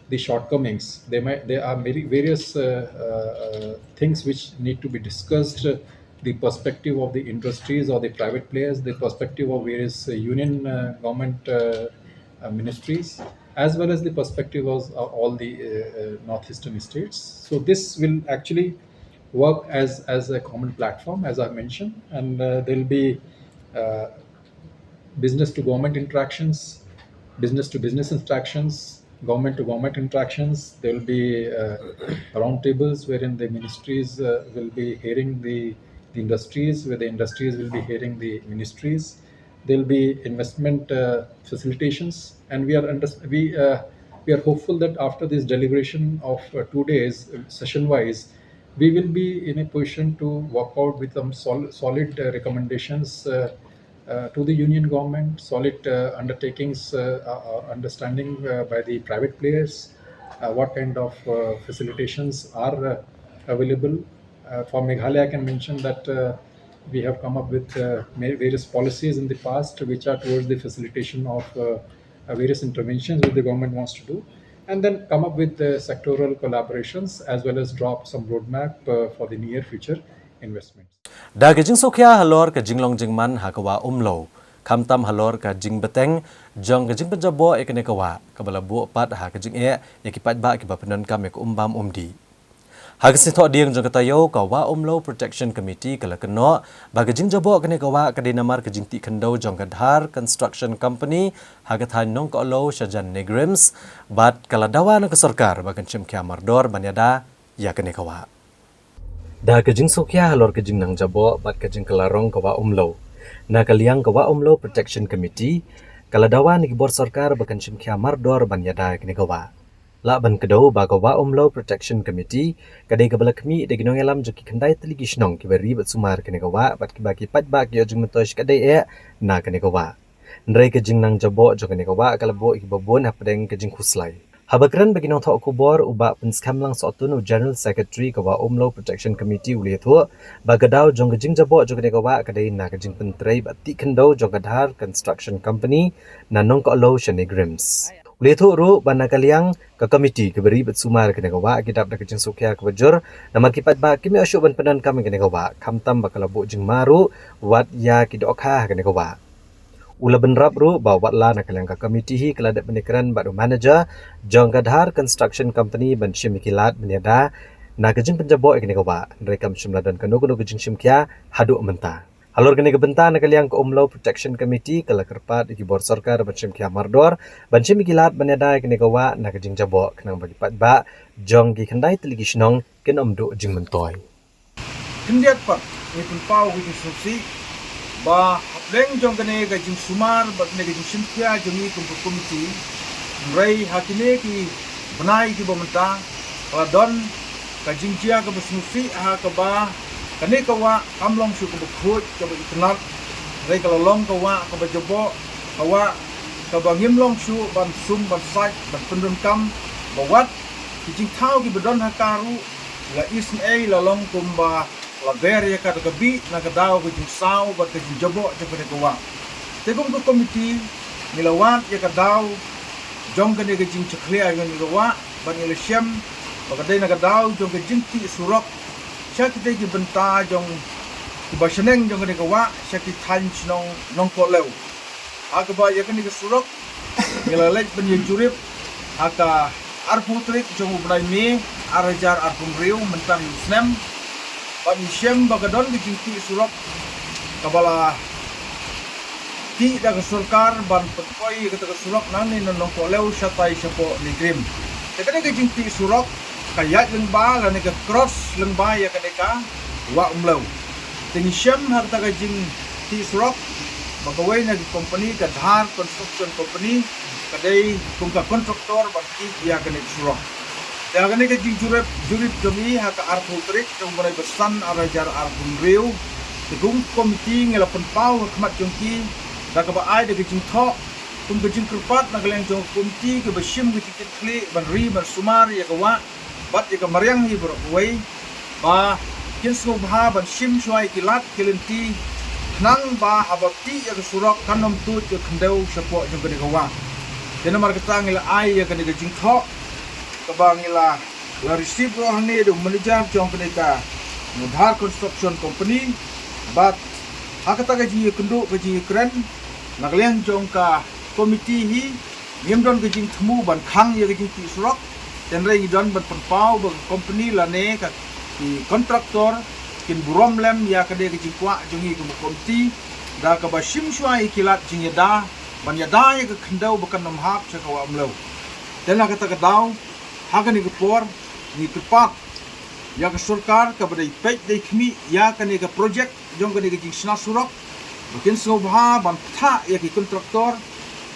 the shortcomings. There might there are many various uh, uh, uh, things which need to be discussed. Uh, the perspective of the industries or the private players, the perspective of various uh, union uh, government uh, uh, ministries, as well as the perspective of uh, all the uh, uh, northeastern states. So this will actually work as as a common platform, as I mentioned, and uh, there'll be uh, business to government interactions, business to business interactions, government to government interactions. There will be uh, roundtables wherein the ministries uh, will be hearing the, the industries, where the industries will be hearing the ministries. There'll be investment uh, facilitations, and we are under, we uh, we are hopeful that after this deliberation of uh, two days, uh, session wise, we will be in a position to work out with some sol- solid uh, recommendations uh, uh, to the union government, solid uh, undertakings, uh, uh, uh, understanding uh, by the private players, uh, what kind of uh, facilitations are uh, available. Uh, for Meghalaya, I can mention that uh, we have come up with uh, ma- various policies in the past which are towards the facilitation of uh, uh, various interventions which the government wants to do, and then come up with the sectoral collaborations as well as draw up some roadmap uh, for the near future investments. Da ka jingsngewkhia halor ka jinglong jingman ha ka Wah Umlo, khamtam halor ka jingbteng jong ka jingpynjaboh ïa kane ka wah, kaba la buh pat ha ka jingeh ïa ki paidbah kiba pyndonkam ïa ka um bam um dih. Ha ka sngewthuh dieng jong ka taïew, ka Wah Umlo Protection Committee ka la kynnoh ba ka jingjaboh kane ka wah ka dei namar ka jingtih khyndew jong ka Dhar Construction Company ha ka thaiñ Nongkohlew shajan NEIGRIHMS, bad ka la dawa na ka sorkar ba kan shim khia mardor ban ïada ïa kane ka wah. Da ka jingsngewkhia halor ka jingnang jaboh bad ka jingkylla rong ka Wah Umlo, na ka liang ka Wah Umlo Protection Committee ka la dawa na ki bor sorkar ba kan shim khia mardor ban ïada ïa kane ka wah. Lah ban kdew ba ka Wah Umlo Protection Committee ka dei kaba la khmih da ki nongïalam jong ki khyndai tylli ki shnong kiba ri bad sumar kane ka wah bad kiba ki paidbah ki ïoh jingmyntoi shikatdei eh na kane ka wah. Hynrei ka jingnang jaboh jong kane ka wah ka la buh ïa kiba bun hapdeng ka jingkhuslai. Haba kren bad ki nongthoh khubor, u Bah Pynskhem Langsohtun, u General Secretary ka Wah Umlo Protection Committee, u la ïathuh ba ka daw jong ka jingjaboh jong kane ka wah ka dei na ka jingpyntrei bad tih khyndew jong ka Dhar Construction Company na Nongkohlew sha NEIGRIHMS. U la ïathuh ruh ba na ka liang ka committee kaba ri bad sumar kane ka wah ki dap da ka jingsngewkhia kaba jur namar ki paidbah kim ïoh shuh ban pyndonkam ïa kane ka wah, khamtam ba ka la buh jingma ruh wat ïa ki dohkha ha kane ka wah. U la bynrap ruh ba wat la na ka liang ka committee hi ka la dep ban ïakren bad u manager jong ka Dhar Construction Company ban shim ïa ki lad ban ïada na ka jingpynjaboh ïa kane ka wah, hynrei kam shym la don kano kano ka jingshim khia haduh mynta. Halor kane ka bynta, na ka liang ka Umlo Protection Committee ka la kyrpad ïa ki bor sorkar ban shim khia mardor ban shim ïa ki lad ban ïada ïa kane ka wah na ka jingjaboh, khnang ba ki paidbah jong ki khyndai tylli ki shnong kin ym duh jingmyntoi. Khyndiat pat, ngi pynpaw ka jingsngewsih ba hapdeng jong kane ka jingsumar bad kane ka jingshim khia jong ngi kum ka committee, hynrei ha kine ki bnai kiba mynta ka la don ka jingjia kaba sngewsih ha kaba kane ka wah kam long shuh kaba khuid kaba itynnad, hynrei ka la long ka wah kaba jaboh, ka wah kaba ngim long shuh ban sum ban sait ban pyndonkam, ba wat ki jingthaw kiba don ha ka ruh la isynei, la long kumba la ber ïa ka da ka bih na ka daw ka jingsaw bad ka jingjaboh jong kane ka wah. Te kum ka committee ngi la wad ïa ka daw jong kane ka jingjakhlia jong kane ka wah bad ngi la shem ba ka dei na ka daw jong ka jingtih surok sha kitei ki bynta jong kiba shaneng jong kane ka wah sha ki thaiñ shnong Nongkohlew. Ha kaba ïa kane ka surok ngi la leit ban ïa jurip ha ka arphew tarik jong u bnai May, ar hajar arphew hynriew, mynta hi u snem. Bad ngi shem ba ka don ka jingtih surok kaba la tih da ka sorkar ban pynpoi ïa kata ka surok nangne na Nongkohlew shatai shapoh NEIGRIHMS. Te kane ka jingtih surok ka ïaid lyngba lane ka cross lyngba ïa kane ka Wah Umlew. Te ngi shem ha kata ka jingtih surok ba kawei na ki company, ka Dhar Construction Company, ka dei kum ka contractor ban tih ïa kane ka surok. Te ha kane ka jingjurip, jurip jong ngi ha ka arphew tarik jong u bnai ba san ar hajar arphew hynriew, te kum ka komiti ngi la pynpaw ha khmat jong ki da kaba ai da ka jingthoh kum ka jingkyrpad na ka liang jong ka komiti kaba shim ka jingkitkhlieh ban ri ban sumar ïa ka wah bad ïa ka mariang hi baroh kawei, ba kin sngewbha ban shim shuwa ïa ki lad ki lynti, khnang ba haba tih ïa ka surok kan ym tuid ka khyndew shapoh jong kane ka wah. Te namar kata ngi la ai ïa kane ka jingthoh kaba ngi la, la receive ruh hangne da u manager jong kane ka Dhar Construction Company. Bad ha kata ka jingïakynduh ka jingïakren na ka liang jong ka komiti hi, ngim don ka jingthmu ban khang ïa ka jingtih surok. Hynrei ngi don ban pynpaw ba ka company lane ka ki contractor kin burom lem ïa kane ka jingkwah jong ngi kum ka komiti da kaba shim shuwa ïa ki lad jingïada ban ïada ïa ka khyndew ba kan ym hap sha ka wah Umlew. Te na kata ka daw, ha kane ka por ngi kyrpad ïa ka sorkar kaba dei peit dei khmih ïa kane ka project jong kane ka jingshna surok, ba kin sngewbha ban ktah ïa ki contractor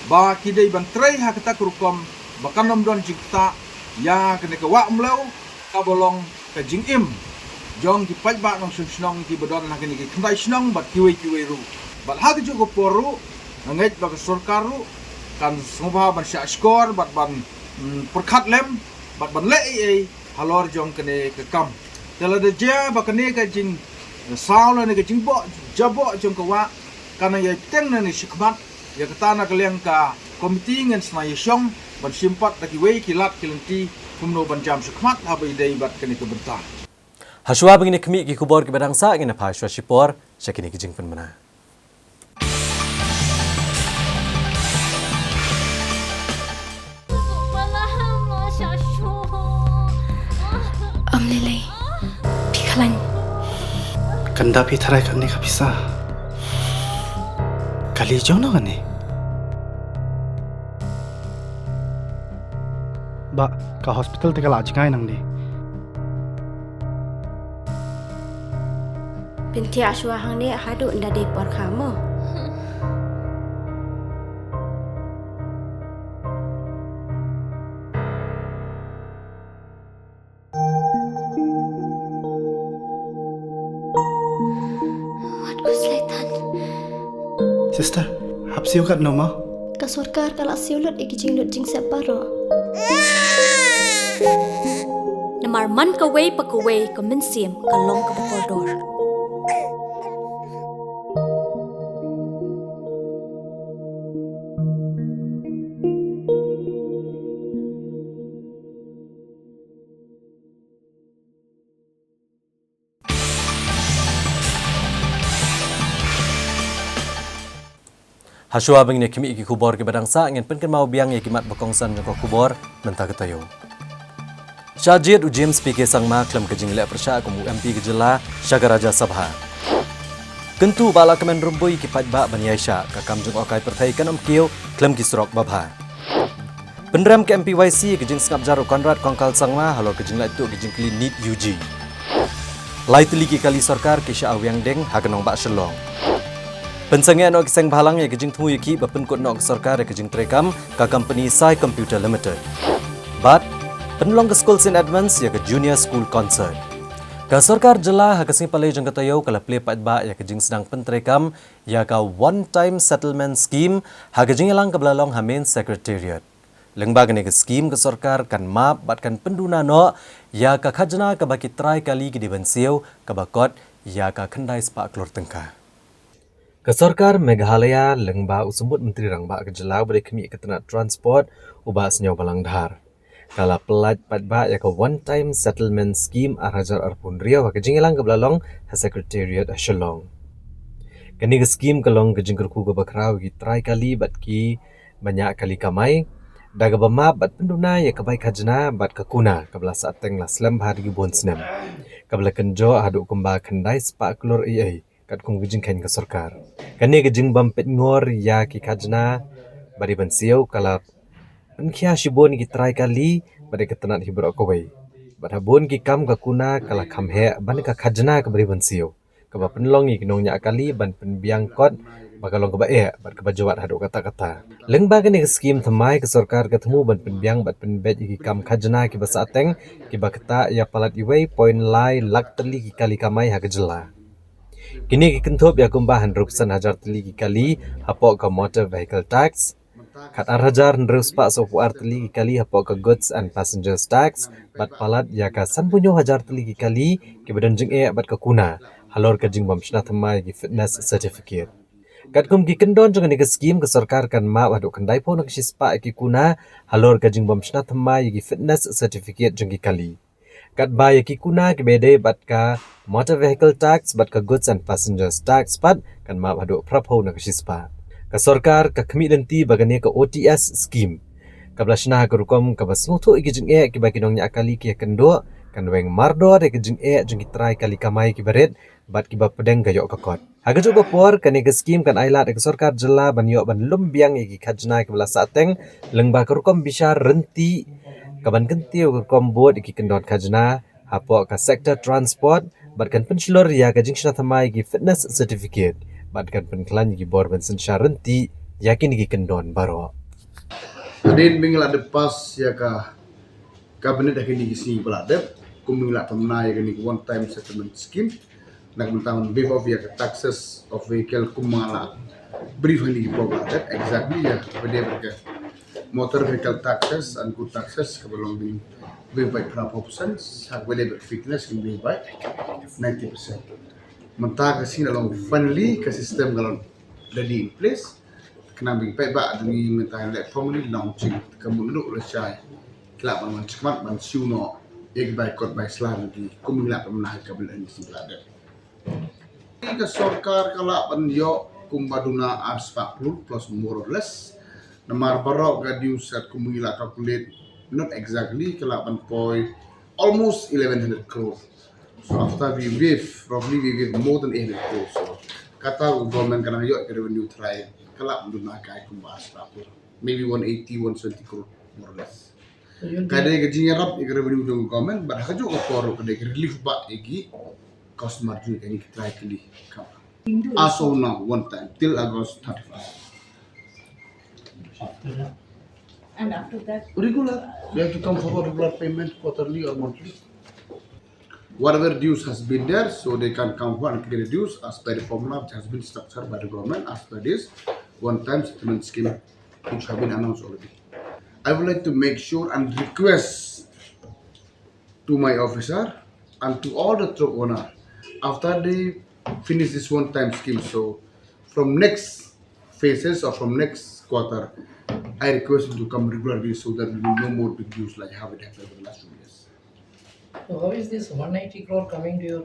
ba ki dei ban trei ha kata ka rukom ba kan ym don jingktah ïa kane ka wah Umlew kaba long ka jingim jong ki paidbah nongshong shnong kiba don ha kine ki khyndai shnong bad kiwei kiwei ruh. Bad ha kajuh ka por ruh nga ngeit ba ka sorkar ruh kan sngewbha ban shah shkor bad ban, mm, pyrkhat lem bad ban leh ei ei halor jong kane ka kam. Te lada jia ba kane ka jingsaw lane ka jingboh jaboh jong ka wah kan nang ïai bteng nangne shakhmat, ïa kata na ka liang ka komiti ngin sa ïashong ban shim pat da kiwei ki lad ki lynti kumno ban jam shakhmat haba ïadei bad kane ka bynta. Hashuwa ba ngin ïakhmih ki khubor kiba dang sah, ngin ïa phai shuwa shipor sha kine ki jingpynbna. Ym lei lei. Phi khlaiñ. Kan da phi tharai kane ka pisa. Kali jong no kane. Ba ka hospital te ka la jngai nangne. Pyntiah shuwa hangne haduh ynda dei por kha mo. Wat u Sleitan. Sister, hap siew katno mo? Ka sorkar ka la siew lut ïa ki jinglut jingsep baroh. Namar man kawei pa kawei ka mynsiem ka long kaba kordor. Hashuwa ba ngin ïakhmih ki khubor kiba dang sah, ngin pynkynmaw biang ïa ki mat ba kongsan jong ka khubor mynta ka taïew. Shah jied u James P K Sangma khlem ka jingleh pyrshah kum u M P ka jylla sha ka Rajya Sabha. Kyntu Bah Lahkmen Rymbui ïa ki paidbah ban ïaishah, ka kam jngohkai pyrthei kan ym kiew khlem ki surok babha. Pynrem ka M P Y C ïa ka jingsngap jar u Conrad Kongkal Sangma halor ka jinglait tuh ka jingkylli NEET U G. Lai tylli ki kali sorkar ki shah awiang deng ha ka nongbah Shillong. Pynsangeh noh ki seng bhalang ïa ka jingthmu ïakhih ba pynkut noh ka sorkar ïa ka jingtreikam ka company Sai Computer Limited. Bad pynlong ka skul Saint Edmunds ïa ka Junior School Concert. Ka sorkar jylla ha ka sngi Palei jong ka taïew ka la plie paidbah ïa ka jingsdang pyntreikam ïa ka One Time Settlement Scheme ha ka jingïalang kaba la long ha Main Secretariat. Lyngba kane ka skhim ka sorkar kan map bad kan pynduna noh ïa ka khajna kaba ki trai kali ki dei ban siew kaba kot ïa ka khyndai spah klur tyngka. Ka sorkar Meghalaya lyngba u Symbud Myntri Rangbah ka jylla uba dei khmih ka tnat transport u Bah Sniawbhalang Dhar ka la pyllait paidbah ïa ka One Time Settlement Scheme ar hajar arphew hynriew ha ka jingïalang kaba la long ha Secretariat ha Shillong. Kane ka skhim ka long ka jingkyrkhu kaba khraw ïa ki trai kali bad ki ba ñiah kali kamai da kaba map bad pynduna ïa ka bai khajna bad ka kuna kaba la sahteng la slem bha da ki bun snem, kaba la kynjoh haduh kumba khyndai spah klur ei ei katkum ka jingkheiñ ka sorkar. Kane ka jingbym peit ngor ïa ki khajna ba dei ban siew ka la pynkhia shibun ïa ki trai kali bad ïa ka tnat hi baroh kawei. Bad ha bun ki kam ka kuna ka la kham heh ban ka khajna kaba dei ban siew. kaba pynlong ïa ki nongñiah kali ban pynbiang kot ba ka long kaba eh bad kaba jwat haduh katta katta. Lyngba kane ka skim thymmai, ka sorkar ka thmu ban pynbiang bad pynbeit ïa ki kam khajna kiba sahteng, kiba ktah ïa palat iwei point lai lak tylli ki kali kamai ha ka jylla. Kine ki kynthup ïa kumba hynriewphew san hajar tylli ki kali hapoh ka motor vehicle tax, khat ar hajar hynriew spah sawphew ar tylli ki kali hapoh ka goods and passengers tax, bad palat ïa ka sanphew hynñiew hajar tylli ki kali kiba don jingeh bad ka kuna halor ka jingbym shna thymmai ïa ki fitness certificate. Katkum ki kyndon jong kane ka skim, ka sorkar kan map haduh khyndaiphew na ka shispah ïa ki kuna halor ka jingbym shna thymmai ïa ki fitness certificate jong ki kali. Katba ïa ki kuna kiba dei bad ka motor vehicle tax bad ka goods and passengers tax pat kan map haduh phraphew na ka shispah. Ka sorkar ka khmih lynti ba kane ka O T S skim, kaba la shna ha ka rukom kaba sngewthuh ïa ki jingeh kiba ki nongñiah kali ki ïakynduh, kan weng mardor ïa ki jingeh jong ki trai kali kamai kiba rit bad kiba pdeng ka ïoh ka kot. Ha kajuh ka por, kane ka skim kan ailad ïa ka sorkar jylla ban ïoh ban lum biang ïa ki khajna kiba la sahteng lyngba ka rukom bishar rynti, kaban kyntiew ka rukom bud ïa ki kyndon khajna hapoh ka sector transport, bad kan pynshlur ïa ka jingshna thymmai ïa ki fitness certificate, bad kan pynkhlaiñ ïa ki bor ban synshar rynti ïa kine ki kyndon baroh. Hadien ba ngi la dep pass ïa ka Cabinet ha kine ki sngi ba la dep, kum ngi la pynbna ïa kane ka one time settlement scheme. Na ka bynta ban waive off ïa ka taxes of vehicle kum ma nga la brief ha kine ki por ba la dep, exactly ïa kaba dei bad ka motor vehicle taxes and good taxes kaba long ban waive by phraphew percent, ha kaba dei bad fitness kan waive by ninety percent. Mynta ka sngi la long finally ka system ka long ready in place. Khnang ba ngi paidbah, ngi mynta ngi leh formally launching, ka mut naduh lashai ki lah ban wan shakhmat ban siew noh ïa ki bai kot bai sla na ki kum ngi lah ban myn ha ka bynta ngi sngewbha. Ka sorkar ka lah ban ïoh kumba duna ar spah klur plus more or less. Namar baroh ka dues kum ngi lah calculate, not exactly, ka lah ban poi almost eleven hundred crore. So after we waive, roughly we waive more than eight hundred crore. So kata ka government ka nang ïoh ka revenue trai ka lah ban duna kai kumba ar spah klur, maybe one eighty, one seventy crore, more or less. So you'll Ka be dei ka jingïarap ïa ka revenue jong ka government, bad ha kajuh ka por ka dei ka relief bah ïa ki customer jong kane ka trai kali. As of now, one time, till August thirty-first. After that? And after that? Regular. You have to come for regular payment, quarterly or monthly. Whatever dues has been there, so they can come for and clear the dues as per the formula which has been structured by the government as per this one-time settlement scheme which have been announced already. I would like to make sure and request to my officer and to all the truck owner, after they finish this one-time scheme, so from next phases or from next quarter, I request them to come regularly so that we will no more big dues like how it happened for the last two years. So how is this one eighty crore coming to your,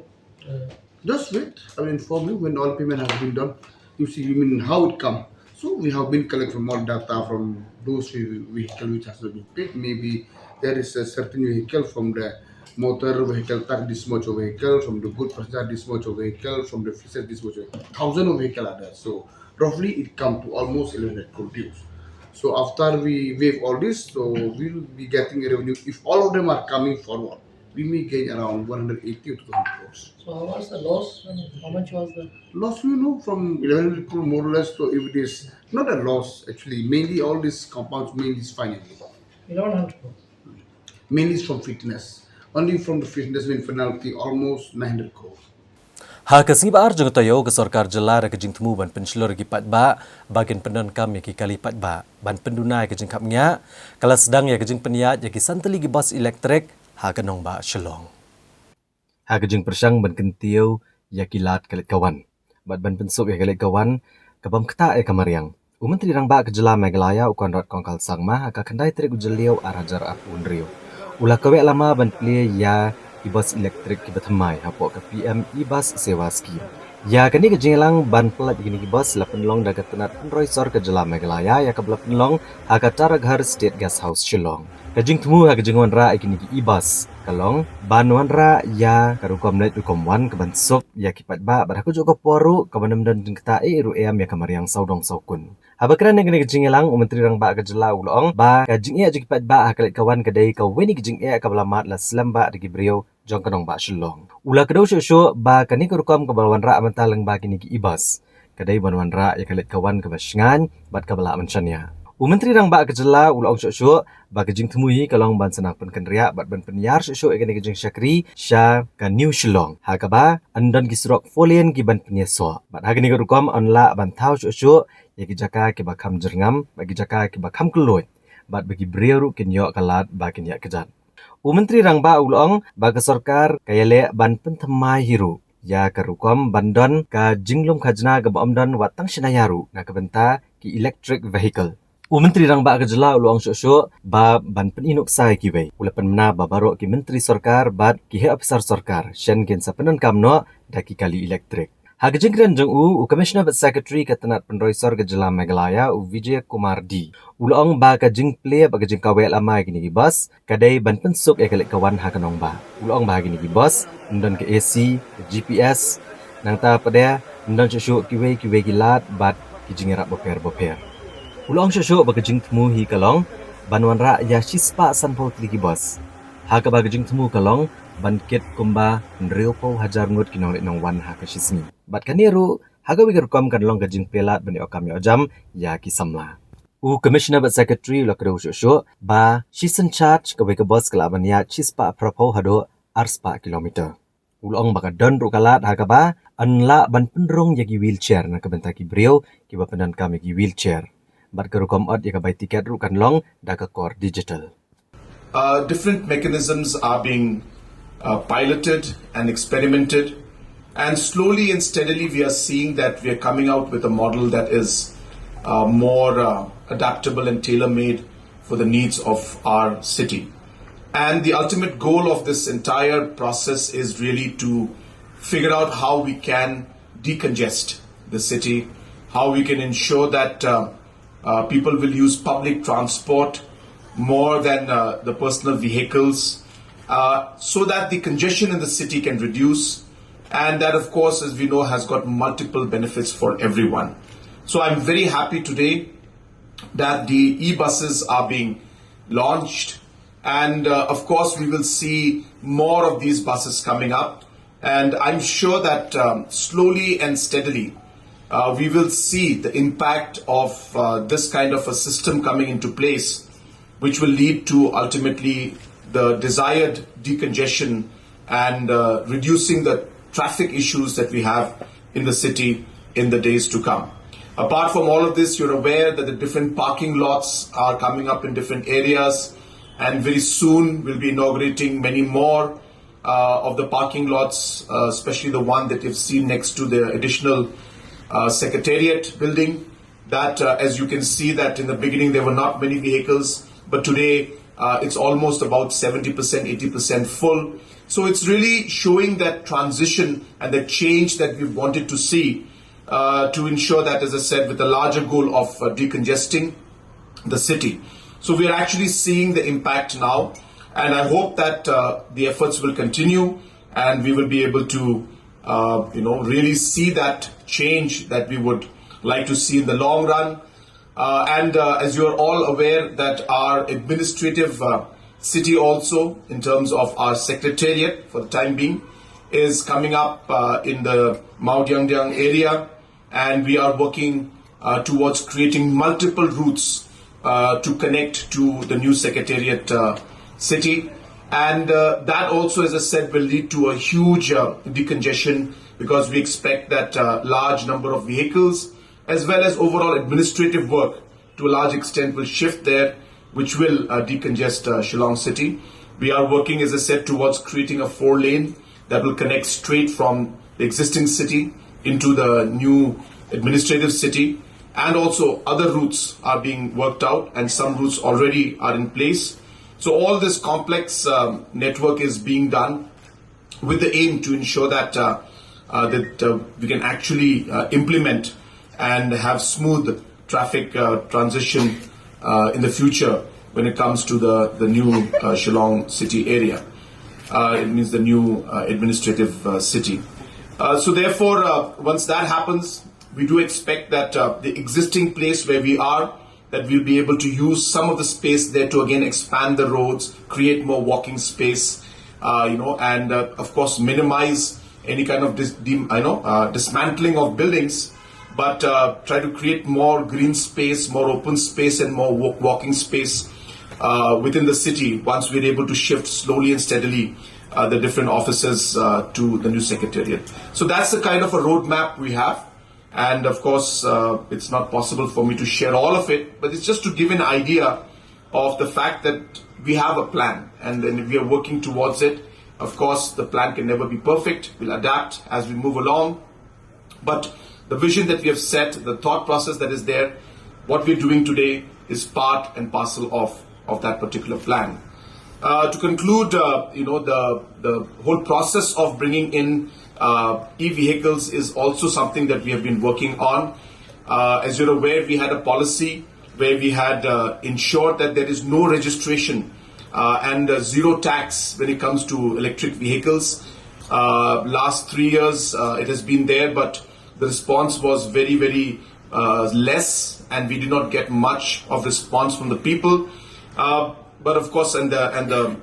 uh, Just wait, I will inform you when all payment has been done. You see, you mean how it come. So we have been collect from all data from those ve-, vehicle which has not been paid. Maybe there is a certain vehicle from the motor vehicle tax, this much of vehicle, from the good passenger, this much of vehicle, from the fisher, this much of, thousand of vehicle are there. So roughly it come to almost eleven hundred crore dues. So after we waive all this, so we'll be getting a revenue. If all of them are coming forward, we may gain around one hundred eighty to two hundred crores. So how was the loss? I mean, how much was the Loss, you know, from eleven hundred crore more or less, so if it is not a loss, actually, mainly all these compounds, mainly is finally. Eleven hundred crore. Mainly is from fitness. Only from the fitness mean penalty, almost nine hundred crore. Ha ka sngi ba ar jong ka taïew, ka sorkar jylla da ka jingthmu ban pynshlur ïa ki paidbah ba kin pyndonkam ïa ki kali paidbah ban pynduna ïa ka jingkhapngiah, ka la sdang ïa ka jingpynïaid ïa ki san tylli ki bus elektrik ha ka nongbah Shillong. Ha ka jingpyrshang ban kyntiew ïa ki lad ka leit ka wan bad ban pynsuk ïa ka leit ka wan ka bym ktah ïa ka mariang, u Myntri Rangbah ka jylla Meghalaya, u Conrad Kongkal Sangma, ha ka khyndai tarik u Jylliew ar hajar arphew hynriew, u la kaweh lama ban plie ïa ki bus elektrik kiba thymmai hapoh ka P M E-Bus Sewa Scheme. Ïa kane ka jingïalang ban pynlait ïa kine ki bus la pynlong da ka tnat pynroi sor ka jylla Meghalaya, ïa kaba la pynlong ha ka Taraghar State Guest House, Shillong. Ka jingthmu ha ka jingwanrah ïa kine ki e-bus ka long ban wanrah ïa ka rukom leit rukom wan kaban suk ïa ki paidbah, bad ha kajuh ka por ruh kaban ym don jingktah ei ei ruh em ïa ka mariang sawdong sawkun. Haba kren na kane ka jingïalang, u Myntri Rangbah ka jylla u la ong ba ka jingeh jong ki paidbah ha ka leit ka wan ka dei kawei na ki jingeh kaba la mad la slem bha da ki briew jong ka nongbah Shillong. U la kdew shuh shuh ba kane ka rukom kaba la wanrah mynta lyngba kine ki e-bus ka dei ban wanrah ïa ka leit ka wan kaba shngaiñ bad kaba lah ban shaniah. U Myntri Rangbah ka jylla u la ong shuh shuh ba ka jingthmu hi ka long ban sa nang pynkynriah bad ban pynïar shuh shuh ïa kane ka jingshakri sha ka New Shillong, ha kaba yn don ki surok four lane ki ban pynïasoh. Bad ha kane ka rukom yn lah ban thaw shuh shuh ïa ki jaka kiba kham jyrngam bad ki jaka kiba kham kylluid, bad ba ki briew ruh kin ïoh ka lad ba kin ïaid kjat. U Myntri Rangbah u la ong ba ka sorkar ka ïaleh ban pynthymmai hi ruh ïa ka rukom ban don ka jinglum khajna kaba ym don wat tang shynna ïa ruh na ka bynta ki electric vehicle. U Myntri Rangbah ka jylla u la ong shuh shuh ba ban pyni nuksa ïa kiwei. U la pynbna ba baroh ki myntri sorkar bad ki heh ophisar sorkar shen kin sa pyndonkam noh da ki kali electric. Ha ka jingkren jong u, u Commissioner bad Secretary ka tnat pynroi sor ka jylla Meghalaya, u Vijay Kumar D, u la ong ba ka jingplie bad ka jingkaweh lama ïa kine ki bus ka dei ban pynsuk ïa ka leit ka wan ha ka nongbah. U la ong ba ha kine ki bus yn don ka A C, ka G P S, nangta pat de yn don shuh shuh kiwei kiwei ki lad bad ki jingïarap bapher bapher. U la ong shuh shuh ba ka jingthmu hi ka long ban wanrah ïa shispah sanphew tylli ki bus, ha kaba ka jingthmu ka long ban kit kumba hynriewphew hajar ngut ki nongleit nongwan ha ka shisngi. Bad kane ruh ha kawei ka rukom kan long ka jingplie lad ban ïoh kam ïoh jam ïa ki samla. U Commissioner bad Secretary u la kdew shuh shuh ba shisien charge kawei ka bus ka lah ban ïaid shispah phraphew haduh arspah kilometer. U la ong ba ka don ruh ka lad ha kaba yn lah ban pynrung ïa ki wheelchair na ka bynta ki briew kiba pyndonkam ïa ki wheelchair. Bad ka rukom ot ïa ka bai tiket ruh kan long da ka kor digital. Uh, different mechanisms are being uh, piloted and experimented. And slowly and steadily, we are seeing that we are coming out with a model that is uh, more uh, adaptable and tailor made for the needs of our city. And the ultimate goal of this entire process is really to figure out how we can decongest the city, how we can ensure that uh, uh, people will use public transport more than uh, the personal vehicles, uh, so that the congestion in the city can reduce. And that, of course, as we know, has got multiple benefits for everyone. So I'm very happy today that the e-buses are being launched. And uh, of course, we will see more of these buses coming up. And I'm sure that um, slowly and steadily, uh, we will see the impact of uh, this kind of a system coming into place, which will lead to ultimately the desired decongestion and uh, reducing the traffic issues that we have in the city in the days to come. Apart from all of this, you're aware that the different parking lots are coming up in different areas, and very soon we'll be inaugurating many more uh, of the parking lots, uh, especially the one that you've seen next to the additional uh, secretariat building. That, uh, as you can see, that in the beginning there were not many vehicles, but today uh, it's almost about seventy percent, eighty percent full. So it's really showing that transition and the change that we wanted to see uh, to ensure that, as I said, with the larger goal of uh, decongesting the city. So we are actually seeing the impact now, and I hope that uh, the efforts will continue, and we will be able to, uh, you know, really see that change that we would like to see in the long run. Uh, and uh, as you are all aware, that our administrative uh, city also, in terms of our secretariat for the time being, is coming up uh, in the Mawdiangdiang area, and we are working uh, towards creating multiple routes uh, to connect to the new secretariat uh, city. And uh, that also, as I said, will lead to a huge uh, decongestion, because we expect that uh, large number of vehicles as well as overall administrative work to a large extent will shift there, which will uh, decongest uh, Shillong city. We are working, as I said, towards creating a four lane that will connect straight from the existing city into the new administrative city, and also other routes are being worked out, and some routes already are in place. So all this complex um, network is being done with the aim to ensure that uh, uh, that uh, we can actually uh, implement and have smooth traffic uh, transition uh, in the future when it comes to the, the new uh, Shillong city area. Uh, it means the new uh, administrative uh, city. Uh, so therefore, uh, once that happens, We do expect that uh, the existing place where we are, that we'll be able to use some of the space there to again expand the roads, create more walking space, uh, you know, and uh, of course minimize any kind of dis- dem- I know uh, dismantling of buildings, but uh, try to create more green space, more open space, and more walk- walking space uh, within the city once we're able to shift slowly and steadily uh, the different offices uh, to the new secretariat. So that's the kind of a roadmap we have. And of course, uh, it's not possible for me to share all of it, but it's just to give an idea of the fact that we have a plan and, and we are working towards it. Of course, the plan can never be perfect. We'll adapt as we move along. But the vision that we have set, the thought process that is there, what we're doing today is part and parcel of, of that particular plan. Uh, to conclude, uh, you know, the, the whole process of bringing in uh, e-vehicles is also something that we have been working on. Uh, as you're aware, we had a policy where we had uh, ensured that there is no registration uh, and uh, zero tax when it comes to electric vehicles. Uh, last three years, uh, it has been there, but the response was very, very uh, less, and we did not get much of response from the people. Uh, but of course, and the, and the,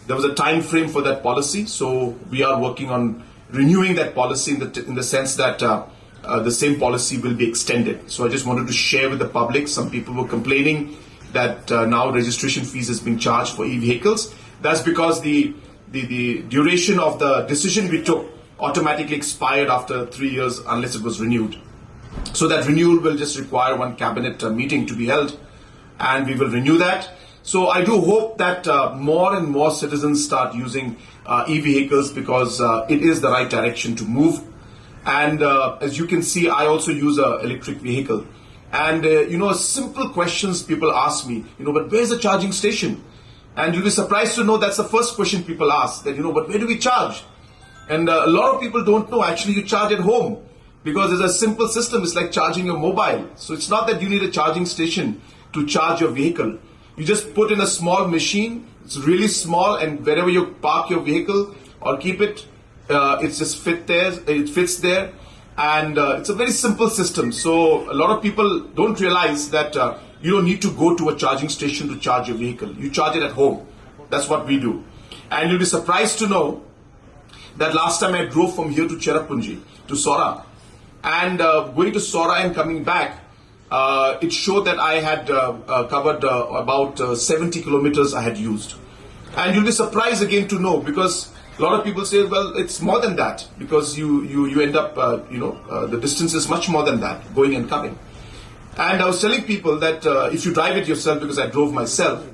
there was a time frame for that policy, so we are working on renewing that policy in the, in the sense that uh, uh, the same policy will be extended. So I just wanted to share with the public. Some people were complaining that uh, now registration fees is being charged for e-vehicles. That's because the, the, the duration of the decision we took automatically expired after three years unless it was renewed. So that renewal will just require one cabinet uh, meeting to be held, and we will renew that. So I do hope that uh, more and more citizens start using uh, e-vehicles because uh, it is the right direction to move. And uh, as you can see, I also use an electric vehicle. And uh, you know, simple questions people ask me, you know, but where's the charging station? And you'll be surprised to know that's the first question people ask, that, you know, but where do we charge? And uh, a lot of people don't know, actually, you charge at home because it's a simple system. It's like charging your mobile. So it's not that you need a charging station to charge your vehicle. You just put in a small machine. It's really small, and wherever you park your vehicle or keep it, uh, it's just fit there. It fits there, and uh, it's a very simple system. So a lot of people don't realize that uh, you don't need to go to a charging station to charge your vehicle. You charge it at home. That's what we do, and you'll be surprised to know that last time I drove from here to Cherrapunji to Sohra, and uh, going to Sohra and coming back, uh, it showed that I had uh, uh, covered uh, about uh, seventy kilometers I had used. And you'll be surprised again to know, because a lot of people say, well, it's more than that, because you you you end up, uh, you know, uh, the distance is much more than that, going and coming. And I was telling people that uh, if you drive it yourself, because I drove myself,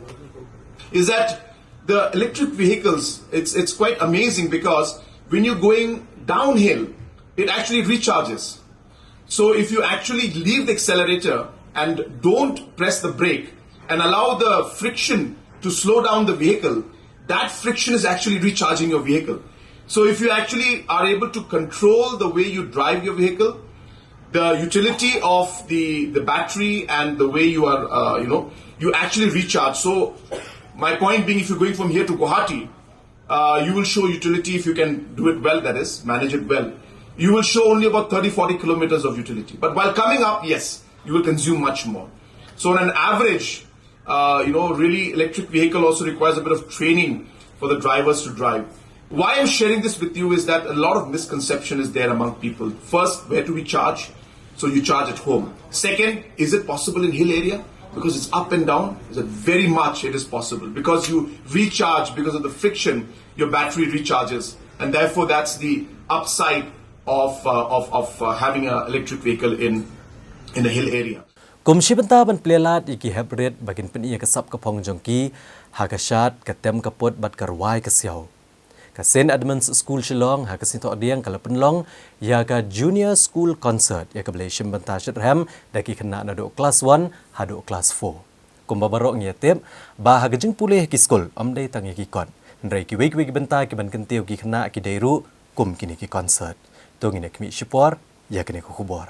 is that the electric vehicles, it's it's quite amazing, because when you're going downhill, it actually recharges. So if you actually leave the accelerator and don't press the brake and allow the friction to slow down the vehicle, that friction is actually recharging your vehicle. So if you actually are able to control the way you drive your vehicle, the utility of the the battery and the way you are, uh, you know, you actually recharge. So my point being, if you're going from here to Guwahati, uh, you will show utility if you can do it well, that is, manage it well. You will show only about thirty, forty kilometers of utility. But while coming up, yes, you will consume much more. So on an average, uh, you know, really electric vehicle also requires a bit of training for the drivers to drive. Why I'm sharing this with you is that a lot of misconception is there among people. First, where do we charge? So you charge at home. Second, is it possible in hill area? Because it's up and down. Is it very much? It is possible because you recharge because of the friction. Your battery recharges, and therefore that's the upside of uh, of of uh, having an electric vehicle in in a hill area. Kum shi bynta ban plie lad ïa ki hep rit ba kin pyni ïa ka sap ka phong jong ki ha ka shad, ka tem ka put bad ka rwai ka siaw. Ka Saint Edmund's School Shillong ha ka Sngi Thohdieng ka la pynlong ïa ka Junior School Concert ïa kaba la shim bynta shitrhem da ki khynnah naduh klas one haduh klas four. Kumba baroh ngi ïa tip ba ha ka jingpule ha ki skul ym dei tang ïa ki kot, hynrei kiwei kiwei ki bynta ki ban kyntiew ki khynnah ki dei ruh kum kine ki concert. To ngin ïa khmih shipor ïa kane ka khubor.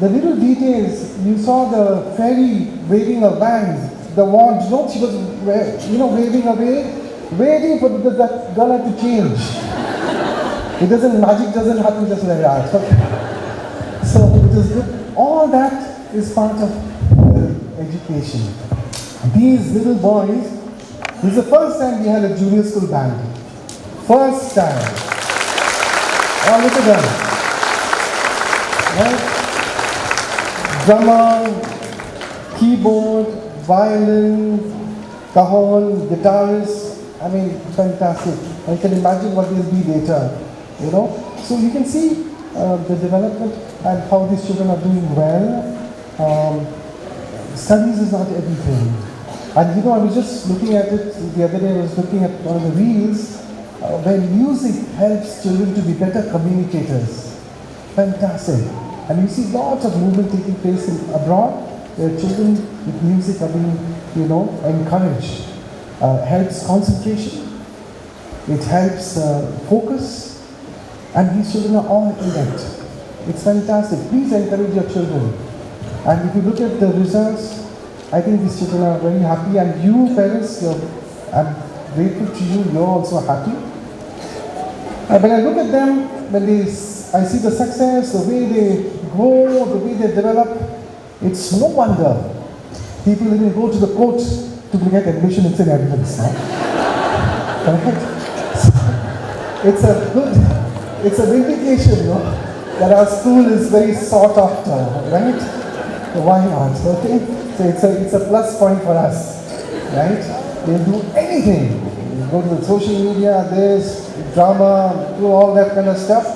The little details, you saw the fairy waving her wands, the wand, no, she was, wa- you know, waving away, waiting for the, that girl had to change. It doesn't, magic doesn't happen just like that. So it is good. All that is part of uh, education. These little boys, this is the first time we had a junior school band. First time. Oh, look at them. Right? Drummer, keyboard, violin, cajon, guitarist. I mean, fantastic. I can imagine what they'll be later, you know. So you can see uh, the development and how these children are doing well. Um, studies is not everything. And you know, I was just looking at it the other day, I was looking at one of the reels uh, where music helps children to be better communicators. Fantastic. And you see lots of movement taking place in abroad where children with music are being, you know, encouraged. Uh, helps concentration, it helps uh, focus, and these children are all elect. It's fantastic. Please encourage your children. And if you look at the results, I think these children are very happy, and you parents, you're, I'm grateful to you, you're also happy. And when I look at them, when they, s- I see the success, the way they grow, the way they develop, it's no wonder people even go to the court to get admission in Saint Edmund's. No? Right? It's a good, it's a vindication, no? That our school is very sought after, right? So why not? Okay? So it's a, it's a plus point for us, right? We'll do anything. We'll go to the social media, this, drama, do all that kind of stuff.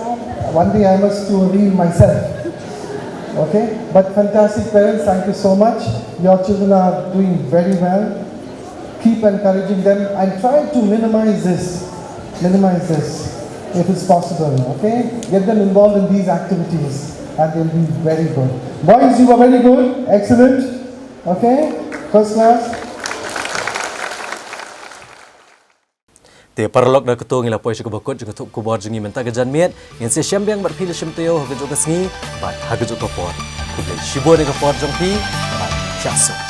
One day I must do a reel myself. Okay? But fantastic parents, thank you so much. Your children are doing very well. Keep encouraging them and try to minimize this. Minimize this if it's possible. Okay? Get them involved in these activities and they'll be very good. Boys, you were very good. Excellent. Okay? First class. Te paralok, da kata ngi la poi sha kaba kut jong ka thup khubor jong ngi mynta ka janmiet. Ngin sa ïashem biang bad phi la shim taïew ha kajuh ka sngi bad ha kajuh ka por. Khublei shibun ïa ka por jong phi bad sha suk.